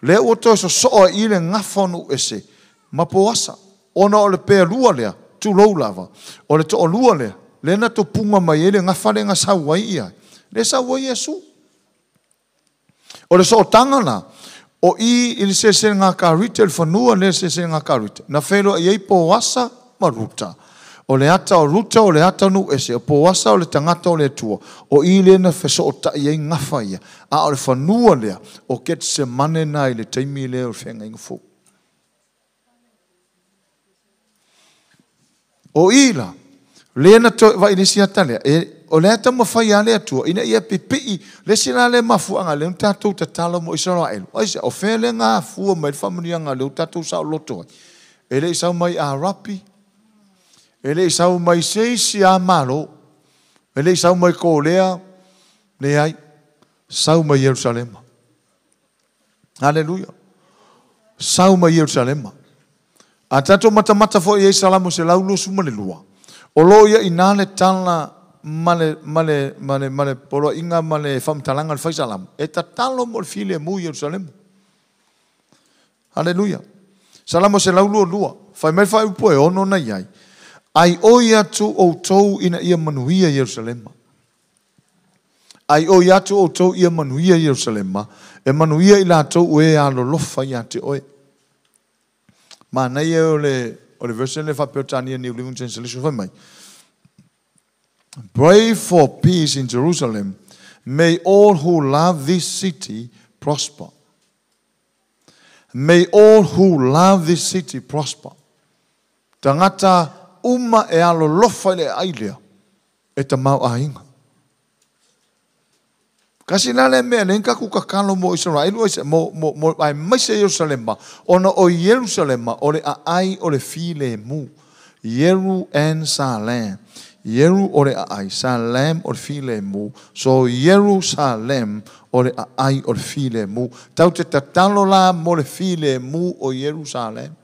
Le ua toi so soa i le ngawha nu ese, ma poasa. Ona o le pea lua lea, tūlou lava. O le to o lua lea, le na to punga mai e le ngawha le nga sau ai ia. Le sau ai Iesu. O le sootanga la, o i le sese ngā karite, le whanua le sese ngā karite. Na whelo i ei poasa ma Ruta. O le ata o Ruta o le ata o nu'u ese, o Poasa o le tagata o le Atua, o i lea na fesoota'i ai gafa ia, a o le fanua lea o Ketesemane na i le taimi lea o le feagaiga fou. O i la, lea na toe vaai i le isi ata lea, e, o le a taumafai a le Atua ina ia pipi'i le isi la lea mafuaaga lea na tatou tatalo mo Isaraelu. Aisea? O fea lea na afua mai ai le faamanuiaga lea ua tatou saoloto ai? E le i sau mai Arapi, e le i sau mai se isi lava Malo, e le i sau mai Kolea, leai, sau mai Ierusalema. Aleluia. Sau mai Ierusalema. A tatou matamata foi i ai Salamo 122, o lo o ia i ina le tala ma le, ma le, ma le, ma le poloaiga ma le faamatalaga a le fai Salamo, e tatalo mo le filemu i Ierusalema. Aleluia. Salamo 122, fai mai le faaiupu e ono na i ai, Ai oi atu outou ina ia manuia Ierusalema. Ai oi atu outou ia manuia Ierusalema, e manuia i latou o e alolofa ia te oe. Manaia o le, o le version lea faa-Peretania New Living Translation fai mai, Pray for peace in Jerusalem, may all who love this city prosper. May all who love this city prosper. Tagata uma e alolofa i le aai lea, e tamaoaiga. Kasi la lea mea lea ni tatou tatalo mo Isaraelu aise mo mo mo aemaise Ierusalema ona o Ierusalema o le aai o le filemu. Ieru and Salem. Ieru o le aai, Salem o le filemu. So Ierusalem o le aai o le filemu. Tatou te tatalo la mo le filemu o Ierusalem.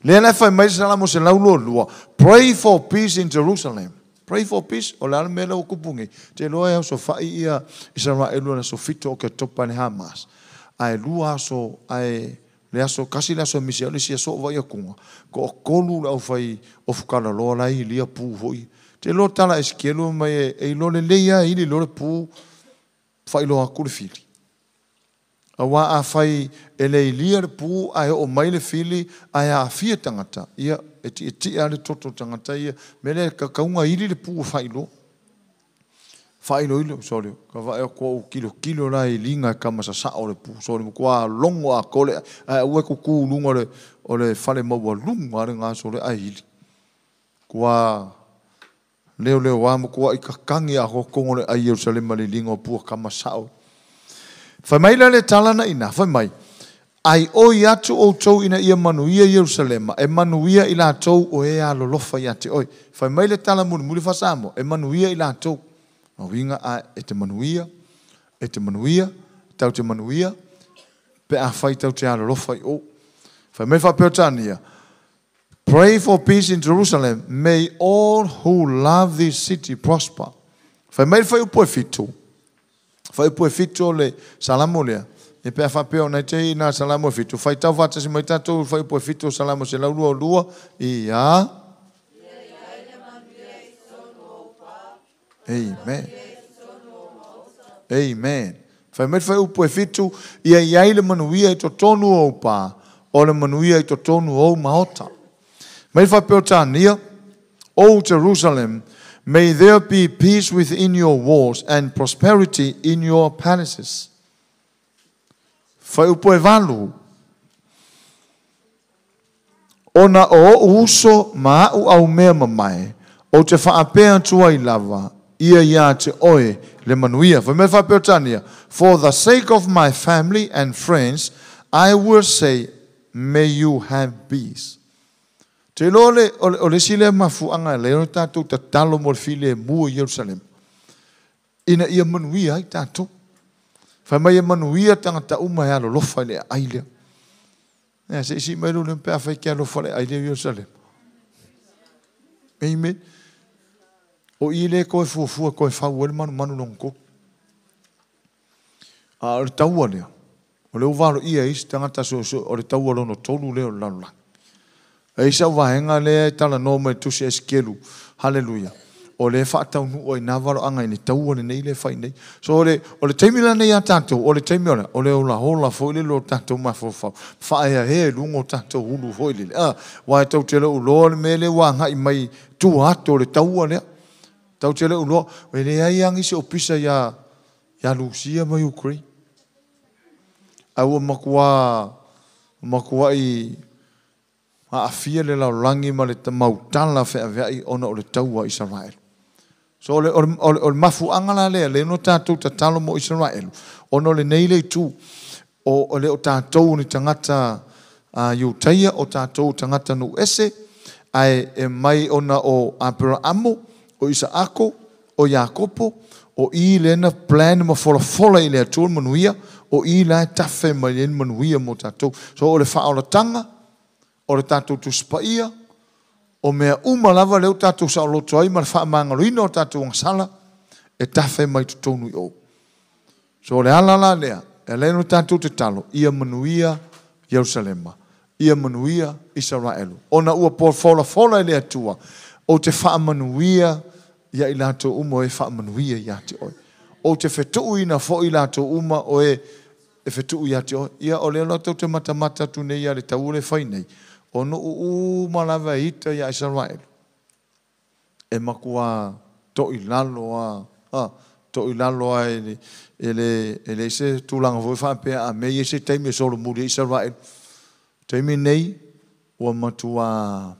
Lea la e fai mai le Salamo 122, Pray for peace in Jerusalem. Pray for peace, o le a le mea lea ua tupu nei? Te iloa e osofai ia Isaraelu i le aso 7 o Oketopa i le Hamas. Ae lua aso, ae le aso tasi le aso e misi ai, o le isi aso o vaai atuga, toatolu le aufai ofukalaloa la e ilia pu foi. Te iloa tala Esekielu fai mai e iloa lelei lava e ili loa le pu, faailoa atu le fili. Aua afai e le ilia le pu ae oo mai le fili ae aafia tagata, ia, e tietie lava le toto o tagata ia. Mea lea, e tatau ona ili le pu e faailoa. Faailoilo, sole, ka vaai atu au tilotilo la i iliga e tama sasao le pu, sole, matua logo atoa le ae aua e tutu i luga o le, o le fale maualuga lena, sole, ae ili. Matua Leoleoa matuaʻi tatagi atoa totonu o le ʻai Ierusalema le iliga o pua tama sao. Fai mai la le tala na ina, fai mai, Ai oi atu outou ina ia manuia Ierusalema, e manuia i latou o e alolofa ia te oe. Fai mai le tala mulimuli faa-Samoa, e manuia i latou. Lona uiga, a e te manuia, e te manuia, tau te manuia, pe afai tau te alolofa i ou. Fai mai faa-Peretania, Pray for peace in Jerusalem, may all who love this city prosper. Fai mai le fuaiupu e fitu, fuaiupu e fitu o le Salamo lea, e pe a faapea ona e te i nā Salamo e fitu, faitau faatasi mai tatou i le fuaiupu e fitu o Salamo 122, ia. Amen. Amen. Fai mai le fuaiupu e fitu, ia i ai le manuia i totonu o ou pā, o le manuia i totonu o ou maota. Mai faa-Peretania, O Jerusalem, may there be peace within your walls and prosperity in your palaces. Fuaiupu e valu, Ona o oʻu uso ma aʻu aumea mamae, ou te faapea atu ai lava ia iā te oe le manuia. Fai mai faa-Peretania, For the sake of my family and friends, I will say, may you have peace. Te iloa le, o le, o le isi lea mafuaaga e ala ai ona tatou tatalo mo le filemu o Ierusalema, ina ia manuia ai tatou. Fai mai e manuia tagata uma e alolofa i le aai lea. Ea, se i sii mai lou lima pe afai e te alofa le aai lea o Ierusalema. Amen. O i lea e toe fuafua e toe fau ai le manumanu lona tolu. A o le taua lea, o lea ua valoia e isi tagata suesue, o le taua lona tolu lea o le lalolagi. E i ai sau vaega lea e talanoa mai i le tusi a Esekielu, haleluia. o lea e faataunuu ai na valoaga i le taua lenei lea e fai nei. So o le taimi lenei ia tatou, o le taimi o le olaola foi lele o tatou mafaufau, faaeaea i luga o tatou ulu foi lele. Aua e tou te le o iloa le mea lea ua agai mai tua atu o le taua lea. Tou te le o iloa, e leai lava nisi o pisa ia Rusia ma Ukraine. Ae ua matuai aafia le lalolagi ma le mautala feaveai ona o le taua a Isaraelu. So o le mafuaaga la lea, lea no tatou tatalo mo Isaraelu, ona o lenei le itu, o le o tatou ni tagata Iutaia, o tatou tagata nuu ese, ae e mai ona o Aperaamo, o Isaako, o Iakopo, o i lena plan ma folafola i le Atua le manuia, o i la e tafe mai le manuia mo tatou. So o le faaolataga, o le tatou tusipaia, o mea uma lava lea ua tatou saoloto ai ma le faamagaloina o tatou agasala, e tafe mai totonu i o. So o le ala la lea, e ala ai ona tatou tatalo, ia manuia Ierusalema, ia manuia Isaraelu. Ona ua folafola i le Atua, ou te faamanuia ia i latou uma o e faamanuia ia te oe. Ou te fetuuina foi i latou uma o e fetuu ia te oe. Ia o lea la tou te matamata atu nei ia le taua le fai nei, o nuu uma lava e ita ia Isaraelu, e matua toilalo a, toilalo a e le se tulaga foi faapea a mea ia se taimi e solomuli ai Isaraelu. Taimi nei, ua matua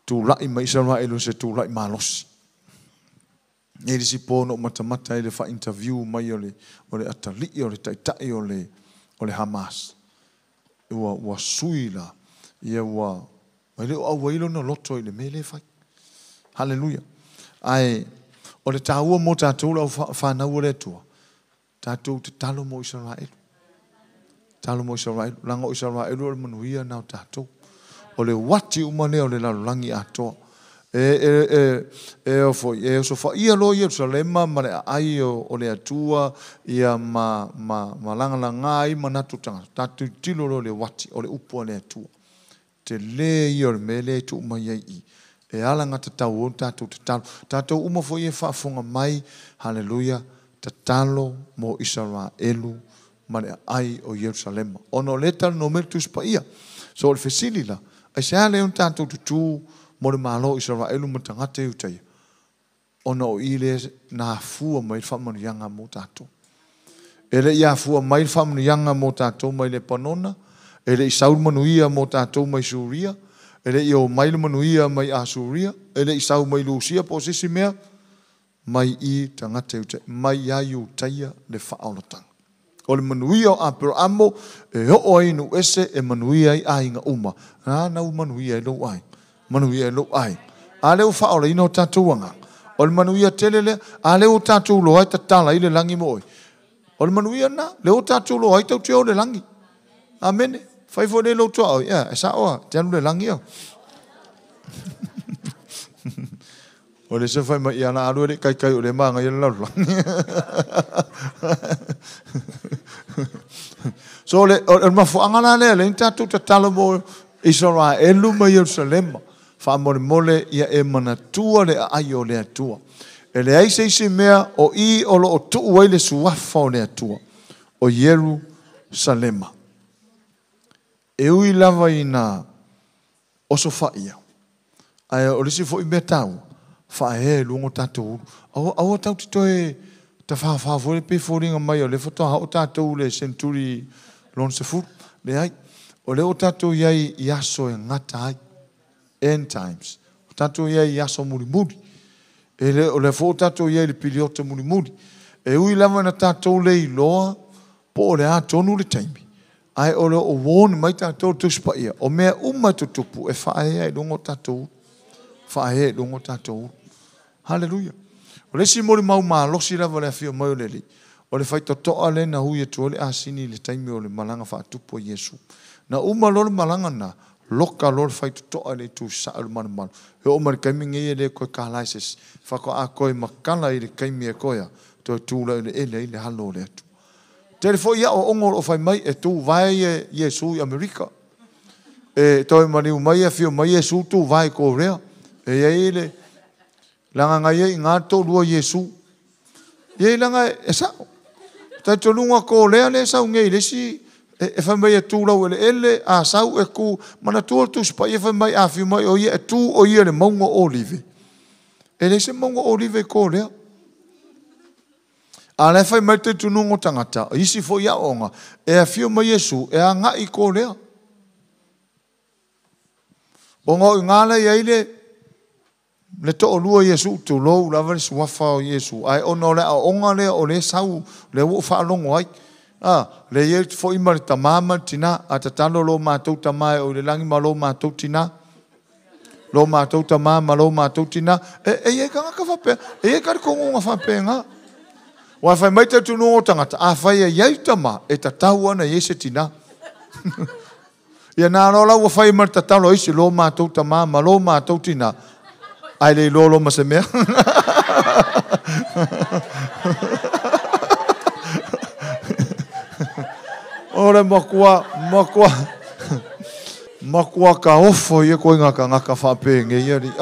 tulai mai Isaraelu se tulai malosi. E le si po no matamata i le fa-interview mai o le atalii, o le taitai o le Hamas. Ua sui la, ia ua le o auai lona loto i le mea le fai. Hallelujah. Ae, o le tāua mo tātou lau whanau o le Atua, tātou te talo mo Isaraelu. Talo mo Isaraelu. Langa o Isaraelu o le manuia nao tātou. O le wati uma lea o le lalolagi atoa. E o sofa ia lo Ierusalema ma le aai o le Atua ia ma langalanga ai manatu tagata. Tatou tilo lo le wati o le upu a le Atua. Te le ia o le mea lea e tuu mai ai i. E ala ngata tau o tātou tatalo. Tātou uma foi e faafofoga mai, hallelujah, tatalo mo Isaraelu ma le aai o Ierusalema. Ona o le talanoa mai le Tusi Paia. So o le fesili la, ai se a lea ona tātou tutū mo le malo Isaraelu ma tagata Iutaia. Ona o i le na afua mai le faamanuiaga mo tātou. E le i afua mai le faamanuiaga mo tātou mai le Panona, e le i sau le manuia mo tātou mai Suria, e le i o mai le manuia mai Asuria, e le i sau mai Lusia po o se isi mea, mai i tagata Iutaia, mai ia Iutaia le faaolataga. O le manuia o Aperaamo e oo ai nuu ese e manuia ai aiga uma. Na u manuia ai lou aiga. Manuia ai lou aiga. A lea ua faaolaina o tatou agaga. O le manuia tele lea, a lea ua tatou iloa ai tatala ai le lagi mo oe. O le manuia na, lea ua tatou iloa ai tau te o le lagi. Amene. Fai foi le lou toa oi. E sao te alu le lagi o. O le se fai mai ia na alu e le kaikai o le maga ia le lalolagi. So o le mafuaaga la lea, lea ni tatou tatalo mo Isaraelu ma Ierusalema. Faamolemole ia e manatua le aai o le Atua. E leai se isi mea o i o loo tuu ai le suafa o le Atua, o Ierusalema. E ui lava ina osofaia. Ae o le isi foi mea taua, faaea i luga o tatou ulu. Aua tau te toe tawhawha foi le pe foliga mai o le faatoa oo tatou le century lona sefulu. Leai, o lea o tatou iai i aso e gata ai. End times. O tatou iai i aso mulimuli. E le, o lea foi o tatou iai le piliota mulimuli. E ui lava na tatou le iloa po o le a tonu le taimi. Ae o le o warn mai tatou le Tusi Paia. O mea uma e tutupu e faaea i luga o tatou ulu. Faaea i luga o tatou ulu. Hallelujah. O le isi molimau malosi lava le afio mai o le Alii, o le faitotoa lea na hui atu ai le asini i le taimi o le malaga faatupu a Iesu. Na uma loa le malaga na, loka loa le faitotoa i le itu sasae o le malumalu. E oo mai le taimi nei e le koe kālā i se isi. Faatoa koe makala i le taimi e koe a, toe tū lai le ele ai le halo o le Atua. Tele foi ia o ongo o fai mai e tū vae Iesu i Amerika. E toe maniu mai e afio mai Iesu tū vae Korea. E iai le Leaga na i ai i ina le toalua o Iesu. Ia i leaga e sao. Talitonuga ko lea lea e sau nei i le isi e fai mai e tu laueleele, a sau e tu, manatua le Tusi Paia fai mai a afio mai o ia e tu o ia i le mauga o Olive. E leai se mauga o Olive i ko lea. A o la e fai mai le talitonuga o tagata, o isi foi aoaoga, e afio mai Iesu e agai i ko lea. Ona o i ina la e i ai le toalua o Iesu, tulou lava le suafa o Iesu, ae ona o le aoaoga lea o lea e sau, lea ua ou faalogo ai. Lea e i ai foi ma le tama ma le tina, a tatalo lo matou tama e o i le lagi ma lo matou tina. Lo matou tama ma lo matou tina. E i ai tagata faapea, e i ai talitonuga faapena. Ua fai mai talitonuga o tagata, afai e i ai tama, e tatau ona i ai se tina. Ia nā loa la ua fai ma le tatalo a isi, lo matou tama ma lo matou tina, ae le iloa loa ma se mea. O le matua, matua, matua taofo ia ituaiga tagata faapenei alii.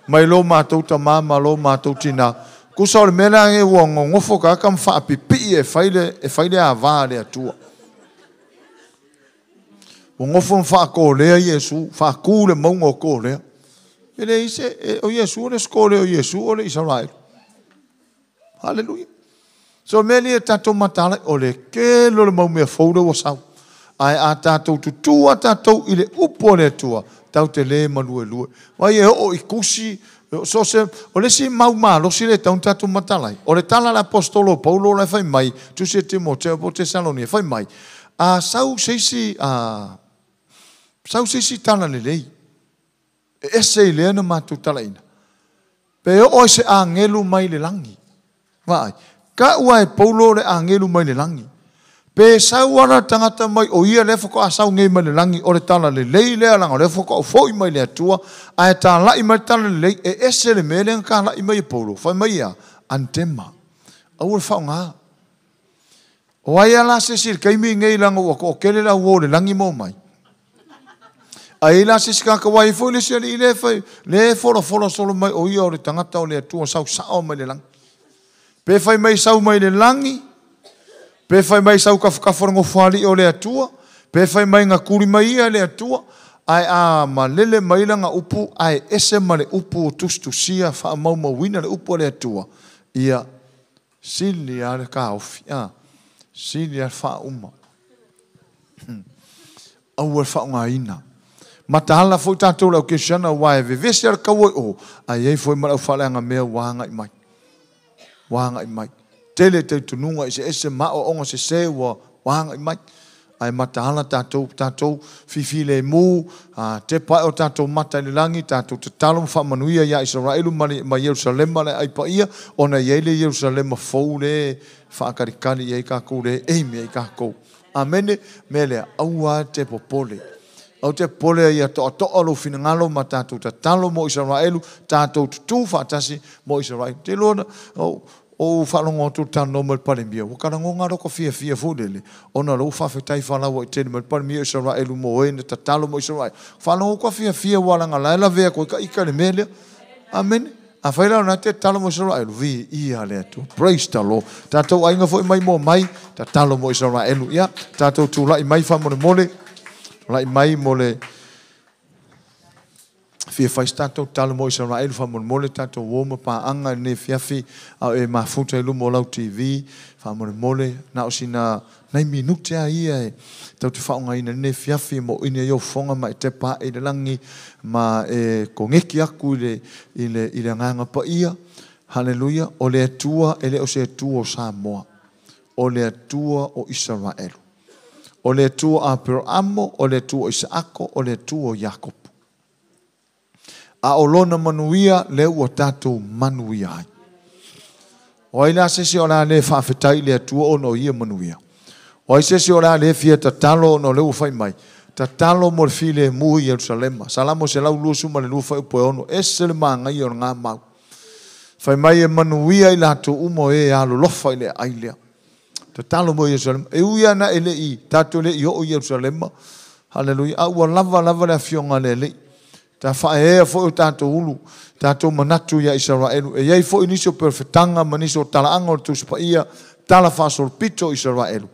Mai lo matou tama ma lo matou tina. Tusa o le mea lea ua nonofo tagata ma faapipii e fai le ava a le Atua. Ua nofo ma faakolea Iesu, faatu le mauga o kolea. E leai se, o Iesu o le sekole o Iesu o le Isaraelu. Haleluia. So mea lia tatou mataala, o le tele o le mau mea fou lea ua sau. Ae a tatou tutu a tatou i le upu o le Atua, tatou te le maluelue. Vai e oo i kusi, so se, o le isi mau malosi le tau tatou mataala ai. O le tala a le apostolo Paulo la e fai mai, Tusi e Timoteo po o Tesalonia, fai mai, a sau se isi, a sau se isi tala lelei, e ese i lea na matou talaina. Pe oo ai se agelu mai le lagi. Vaai, kau e Paulo le agelu mai le lagi. Pe sau ala tagata mai o ia le faatoa sau nei mai le lagi o le tala lelei lea leaga o le faatoa foi mai le Atua, ae talai mai le tala lelei, e ese le mea lea na talai mai e Paulo. Fai mai ia, anatema, aua le faaaoga. O ai ala se isi i le taimi nei leaga ua toatele le au o le lagi ma omai. Ai la se isi tagata ua i foi le isi alii le fai, le folafola solo mai o ia o le tagata o le Atua sau sao mai le lagi. Pe fai mai sau mai le lagi, pe fai mai sau kafukafu o le nofoalii o le Atua, pe fai mai nga kuli mai ia le Atua, ae a malele mai langa upu, ae ese ma le upu o tusitusia faamaumauina le upu o le Atua, ia sili a le kaofi, sili a le faauma. Aua le faaaogaina. Mataala foi tatou le au kerisiano aua e vevesi a le kaua i o, ae i ai foi ma le aufaleaga mea ua agai mai. Ua agai mai. Tele talitonuga eseese ma aoaoga sese ua agai mai. Ae mataala tatou, tatou fifilemu, tepa ae o tatou mata i le lagi, tatou tatalo ma faamanuia ia Isaraelu ma Ierusalema le ai paia, ona i ai le Ierusalema fou le faakalikali i ai kakou le eimi ai kakou. Amene, mea lea, aua te popole. Au te popole ia toatoa lou finagalo ma tatou tatalo mo Isaraelu, tatou tutu faatasi mo Isaraelu. Te iloa na, o faalogo atu le talanoa mai le Palemia, ua talagoga loko fiafia foi lele, ona lou faafetai faalaua i tele mai le Palemia o Isaraelu mo e na tatalo mo Isaraelu. Faalogo atu fiafia ua langa lae lavea koe ka ika le mea lea. Amene. A fai la na te tatalo mo Isaraelu, vi ia le Atua. Praise the Lord. Tatou aiga foi mai mo mai, tatalo mo Isaraelu. Ia, tatou tulai mai faamolemole, tulai mai mo le fia fai se tatou tatalo mo Isaraelu faamolemole, tatou uo ma paaga i lenei afiafi, a o e mafuta i luma o lau TV, faamolemole, na o sina nai minute a ia e tau te faaaogaina i lenei afiafi mo ina i ofoga ma e tepa ae i le lagi ma e koneki aku i le agaga paia. Haleluia. O le Atua e le o se Atua o Samoa, o le Atua o Isaraelu, o le Atua Aperamo, o le Atua o Isaako, o le Atua o Iakopo. A o lona manuia lea ua tatou manuia ai. O ai la se isi o le a le faafetai i le Atua ona o ia manuia. O ai se isi o le a le fia tatalo ona o lea ua fai mai. Tatalo mo le filemu i Ierusalema. Salamo 122 fuaiupu e 6. Ese le magaia o le gamau. Fai mai e manuia i latou uma o e alolofa i le aai lea. Tatalo mo Ierusalema. E ui ana e le i, tatou le i oo i Ierusalema. Haleluia. A ua lava lava le afioga a le Alii. Ta faaeaea foi o tatou ulu, tatou manatu ia Isaraelu. E iai foi nisi o perofetaga ma nisi o talaaga o le Tusi Paia, tala faasolopito o Isaraelu.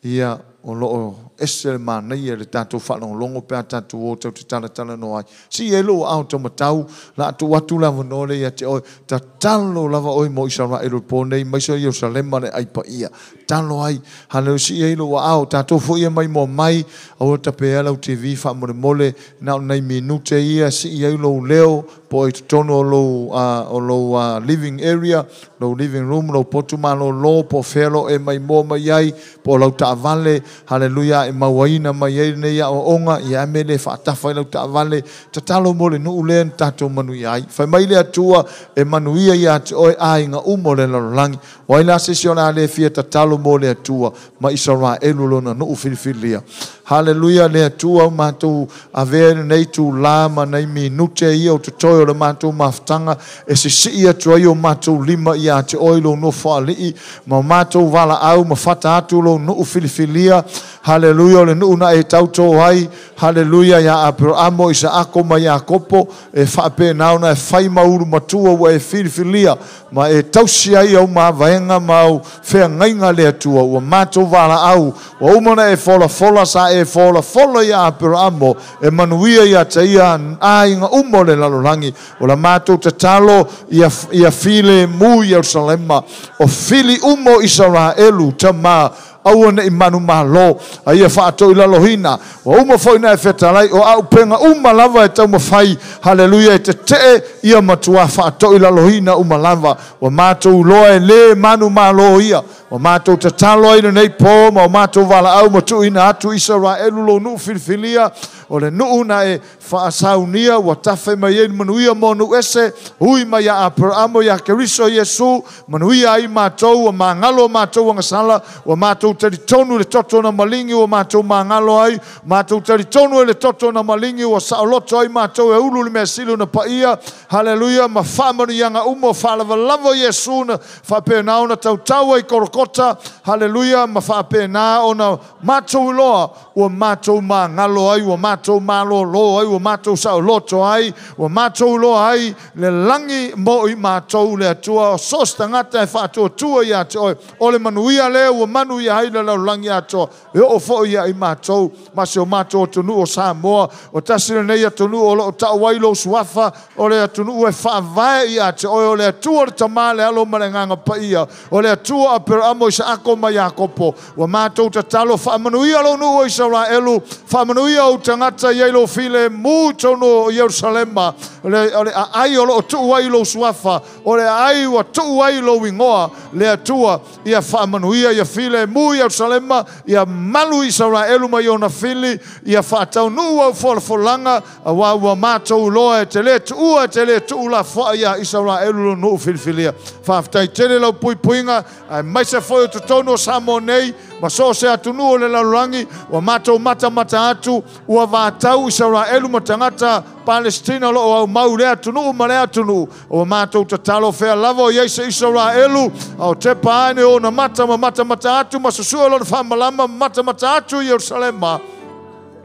Ia, o lo o ese le manaia i le tatou faalogologo pe a tatou o tatou te talatalanoa ai. Sii ai lou aao taumatau, la a tuu atu le avanoa lea ia te oe. Tatalo lava oe mo Isaraelu i le po nei, aemaise o Ierusalema le ai paia. Tatalo ai. Haleluia, sii ai lou aao. Tatou foi ia maimoa mai, aua tape ea lau TV faamolemole, na o ni nai minute ia, sii ai lou leo, po o i totonu o lou, o lou living area, lou living room, lou potu malolo, po o fea lo e maimoa mai ai, po o lau taavale, haleluia, e mauaina mai ai lenei aoaoga, ia a mea e le faatafa ai lau taavale, tatalo mo le nuu lea na tatou manuia ai. Fai mai le Atua, e manuia ia te oe aiga uma o le lalolagi. O ai la se isi o le a le fia tatalo mo le Atua ma Isaraelu lona nuu filifilia. Haleluia le Atua, ua matou avea i lenei itulā ma nai minute ia o totoe o le matou mafutaga e sisii atu ai o matou lima ia te Oe i Lou Nofoalii ma o matou valaau ma fata atu Lou nuu filifilia. Haleluia, o le nuu na E tautō ai, haleluia, iā Aperamo, Isaako ma Iakopo, e faapena ona e fai ma ulu matua ua E filifilia ma E tausi ai Au mavaega ma Au feagaiga, le Atua, ua matou valaau, ua uma ona E folafola, sa E folafola iā Aperamo, e manuia ia te ia aiga uma o le lalolagi. O la matou tatalo, ia, ia filemu Ierusalema, o fili uma o Isaraelu, Tama, aua ne i manumalo, a ia faatoilaloina. Ua uma foi na e fetalai, o auupega uma lava e taumafai, haleluia, e tetee, ia matuā faatoilaloina uma lava. Ua matou iloa e lē manumalo ia. Ua matou tatalo ai lenei pō ma o matou valaau ma tuuina atu Isaraelu lou nuu filifilia, o le nuu na e faasaunia ua tafe mai ai le manuia mo nuu ese, ui mai iā Aperamo iā Keriso Iesu, manuia ai matou, ua magalo o matou agasala, ua matou talitonu i le toto na maligi ua matou magalo ai, matou talitonu i le toto na maligi ua saoloto ai matou e ulu le measili ona paia, haleluia, ma faamanuiaga uma o faalavalava o Iesu na faapena ona tautau ai i Kolokota, haleluia, ma faapena ona matou iloa ua matou magalo ai, ua matou malōlō ai, ua matou saoloto ai, ua matou iloa ai le lagi mo i matou le Atua. O so o se tagata e faatuatua ia te oe, o le manuia lea ua manuia ai le lalolagi atoa, e oo foi ia i matou ma si o matou atunuu o Samoa. O tasi lenei atunuu o lo o tau ai lou suafa, o le atunuu e faavae ia te oe, o le Atua le Tama, le Alo ma le Agaga Paia, o le Atua o Aperamo, Isaako ma Iakopo. Ua matou tatalo, faamanuia lou nuu o Isaraelu, faamanuia ou tagata i ai lou filemu i totonu o Ierusalema, o le, o le aai o lo o tuu ai lou suafa, o le aai ua tuu ai lou igoa, le Atua, ia faamanuia, ia filemu Ierusalema, ia malu Isaraelu mai ona fili, ia faataunuu au folafolaga, aua ua matou iloa e te le tuua, e te le tuulafoai ia Isaraelu lou nuu filifilia. Faafetai tele lau puipuiga, aemaise foi o totonu o Samoa nei, ma so o se atunuu o le lalolagi, ua matou matamata atu, ua vatau Isaraelu ma tagata Palesitina o lo o aumau i lea atunuu ma lea atunuu. Ua matou tatalo fea lava o i ai se Isaraelu, a o tepa ane ona mata ma matamata atu ma susue lona faamalama ma matamata atu i Ierusalema,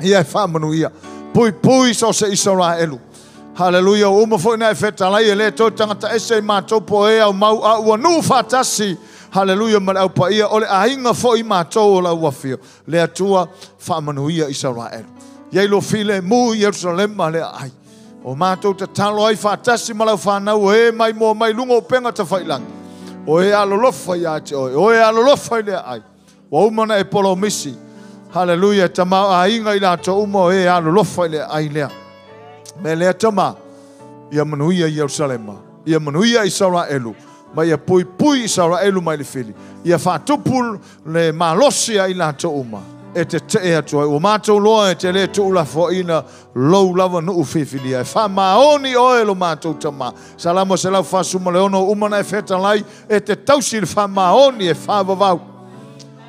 ia e faamanuia. Puipui so o se Isaraelu. Haleluia, ua uma foi na e fetalai e le toe tagata ese i matou po o e aumau a ua nuu faatasi. Haleluia ma le au paia o le aiga foi matou o lau afio. Le Atua faamanuia Isaraelu. Iai lo filemu i Ierusalema le aai. O matou tatalo ai faatasi ma lau fanau o e mai moa mai luga o upega tafailagi. O e alolofa ia te oe, o e alolofa i le aai. Ua uma ona e polomisi. Haleluia, e tamaoaiga i latou uma o e alolofa i le aai lea. Mea lea tama, ia manuia Ierusalema, ia manuia Isaraelu, ma ia puipui Isaraelu mai le fili. Ia faatupu le malosi a i latou uma e tetee atu ai. Ua matou loa e te le tuulafoaina lou lava nuu filifilia. E faamaoni oe lo matou tama. Salamo 146, uma na e fetalai e te tausi i le faamaoni e faavavau.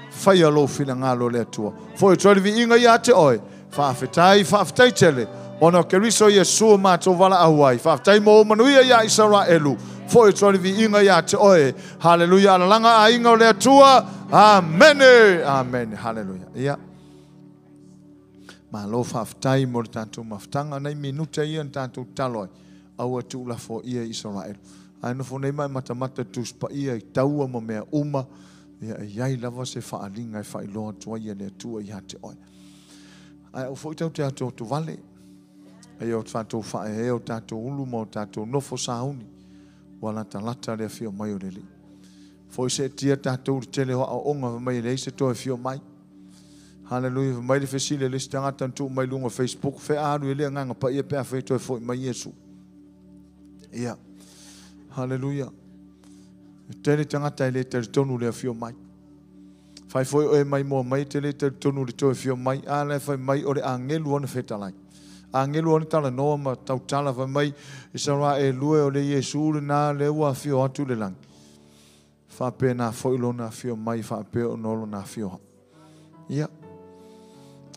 Faia lou finagalo le Atua. Foi atu ai le viiga ia te oe. Faafetai, faafetai tele, ona o Keriso Iesu o matou valaau ai. Faafetai mo ou manuia ia Isaraelu. Foi atu ai le viiga ia te oe. Haleluia, alalaga aiga o le Atua. Amene, amene, haleluia. Ia. Malo faafetai mo le tatou mafutaga nai minute ia na tatou tatalo ai aua tuulafoaia Isaraelu. Ae nofo nei ma e matamata Tusi Paia i taua ma mea uma, ia e i ai lava se faaaliga e faailoa atu ai e le Atua ia te oe. Ae aua foi tatou te atoatovale, a ia o tatou faaeaea o tatou ulu ma o tatou nofo sauni, ua latalata le afio mai o le Alii. Foi seetia tatou i le tele o aoaoga fai mai e leai se toe afio mai. Haleluia, fai mai le fesili a le isi tagata na tuu mai luga o Facebook, fea a alu i ai le Agaga Paia pe afai e toe foi mai Iesu? Ia. Haleluia. E tele tagata e le talitonu le afio mai. Fai foi o e maimoa mai e te le talitonu le toe afio mai, a la e fai mai o le agelu ona fetalai. Agelu ona talanoa ma tautala fai mai Isaraelu e o le Iesu lena lea ua afio atu i le lagi. Faapena foi lona afio mai faapea ona o lona afio Ia,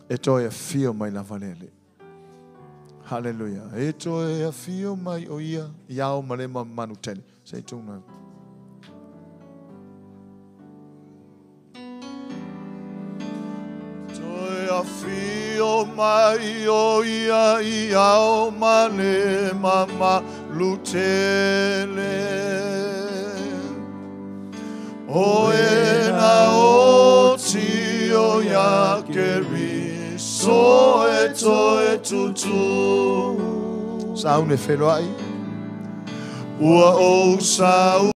e toe afio mai lava le Alii. Haleluia. E toe afio mai o ia i ao ma le ma manu tele. Se i tuna. Toe afio mai o ia i ao ma le mamalu tele. O e na oti o ia Keriso e toe tutū. Sauni e feloai. Ua ou sauni.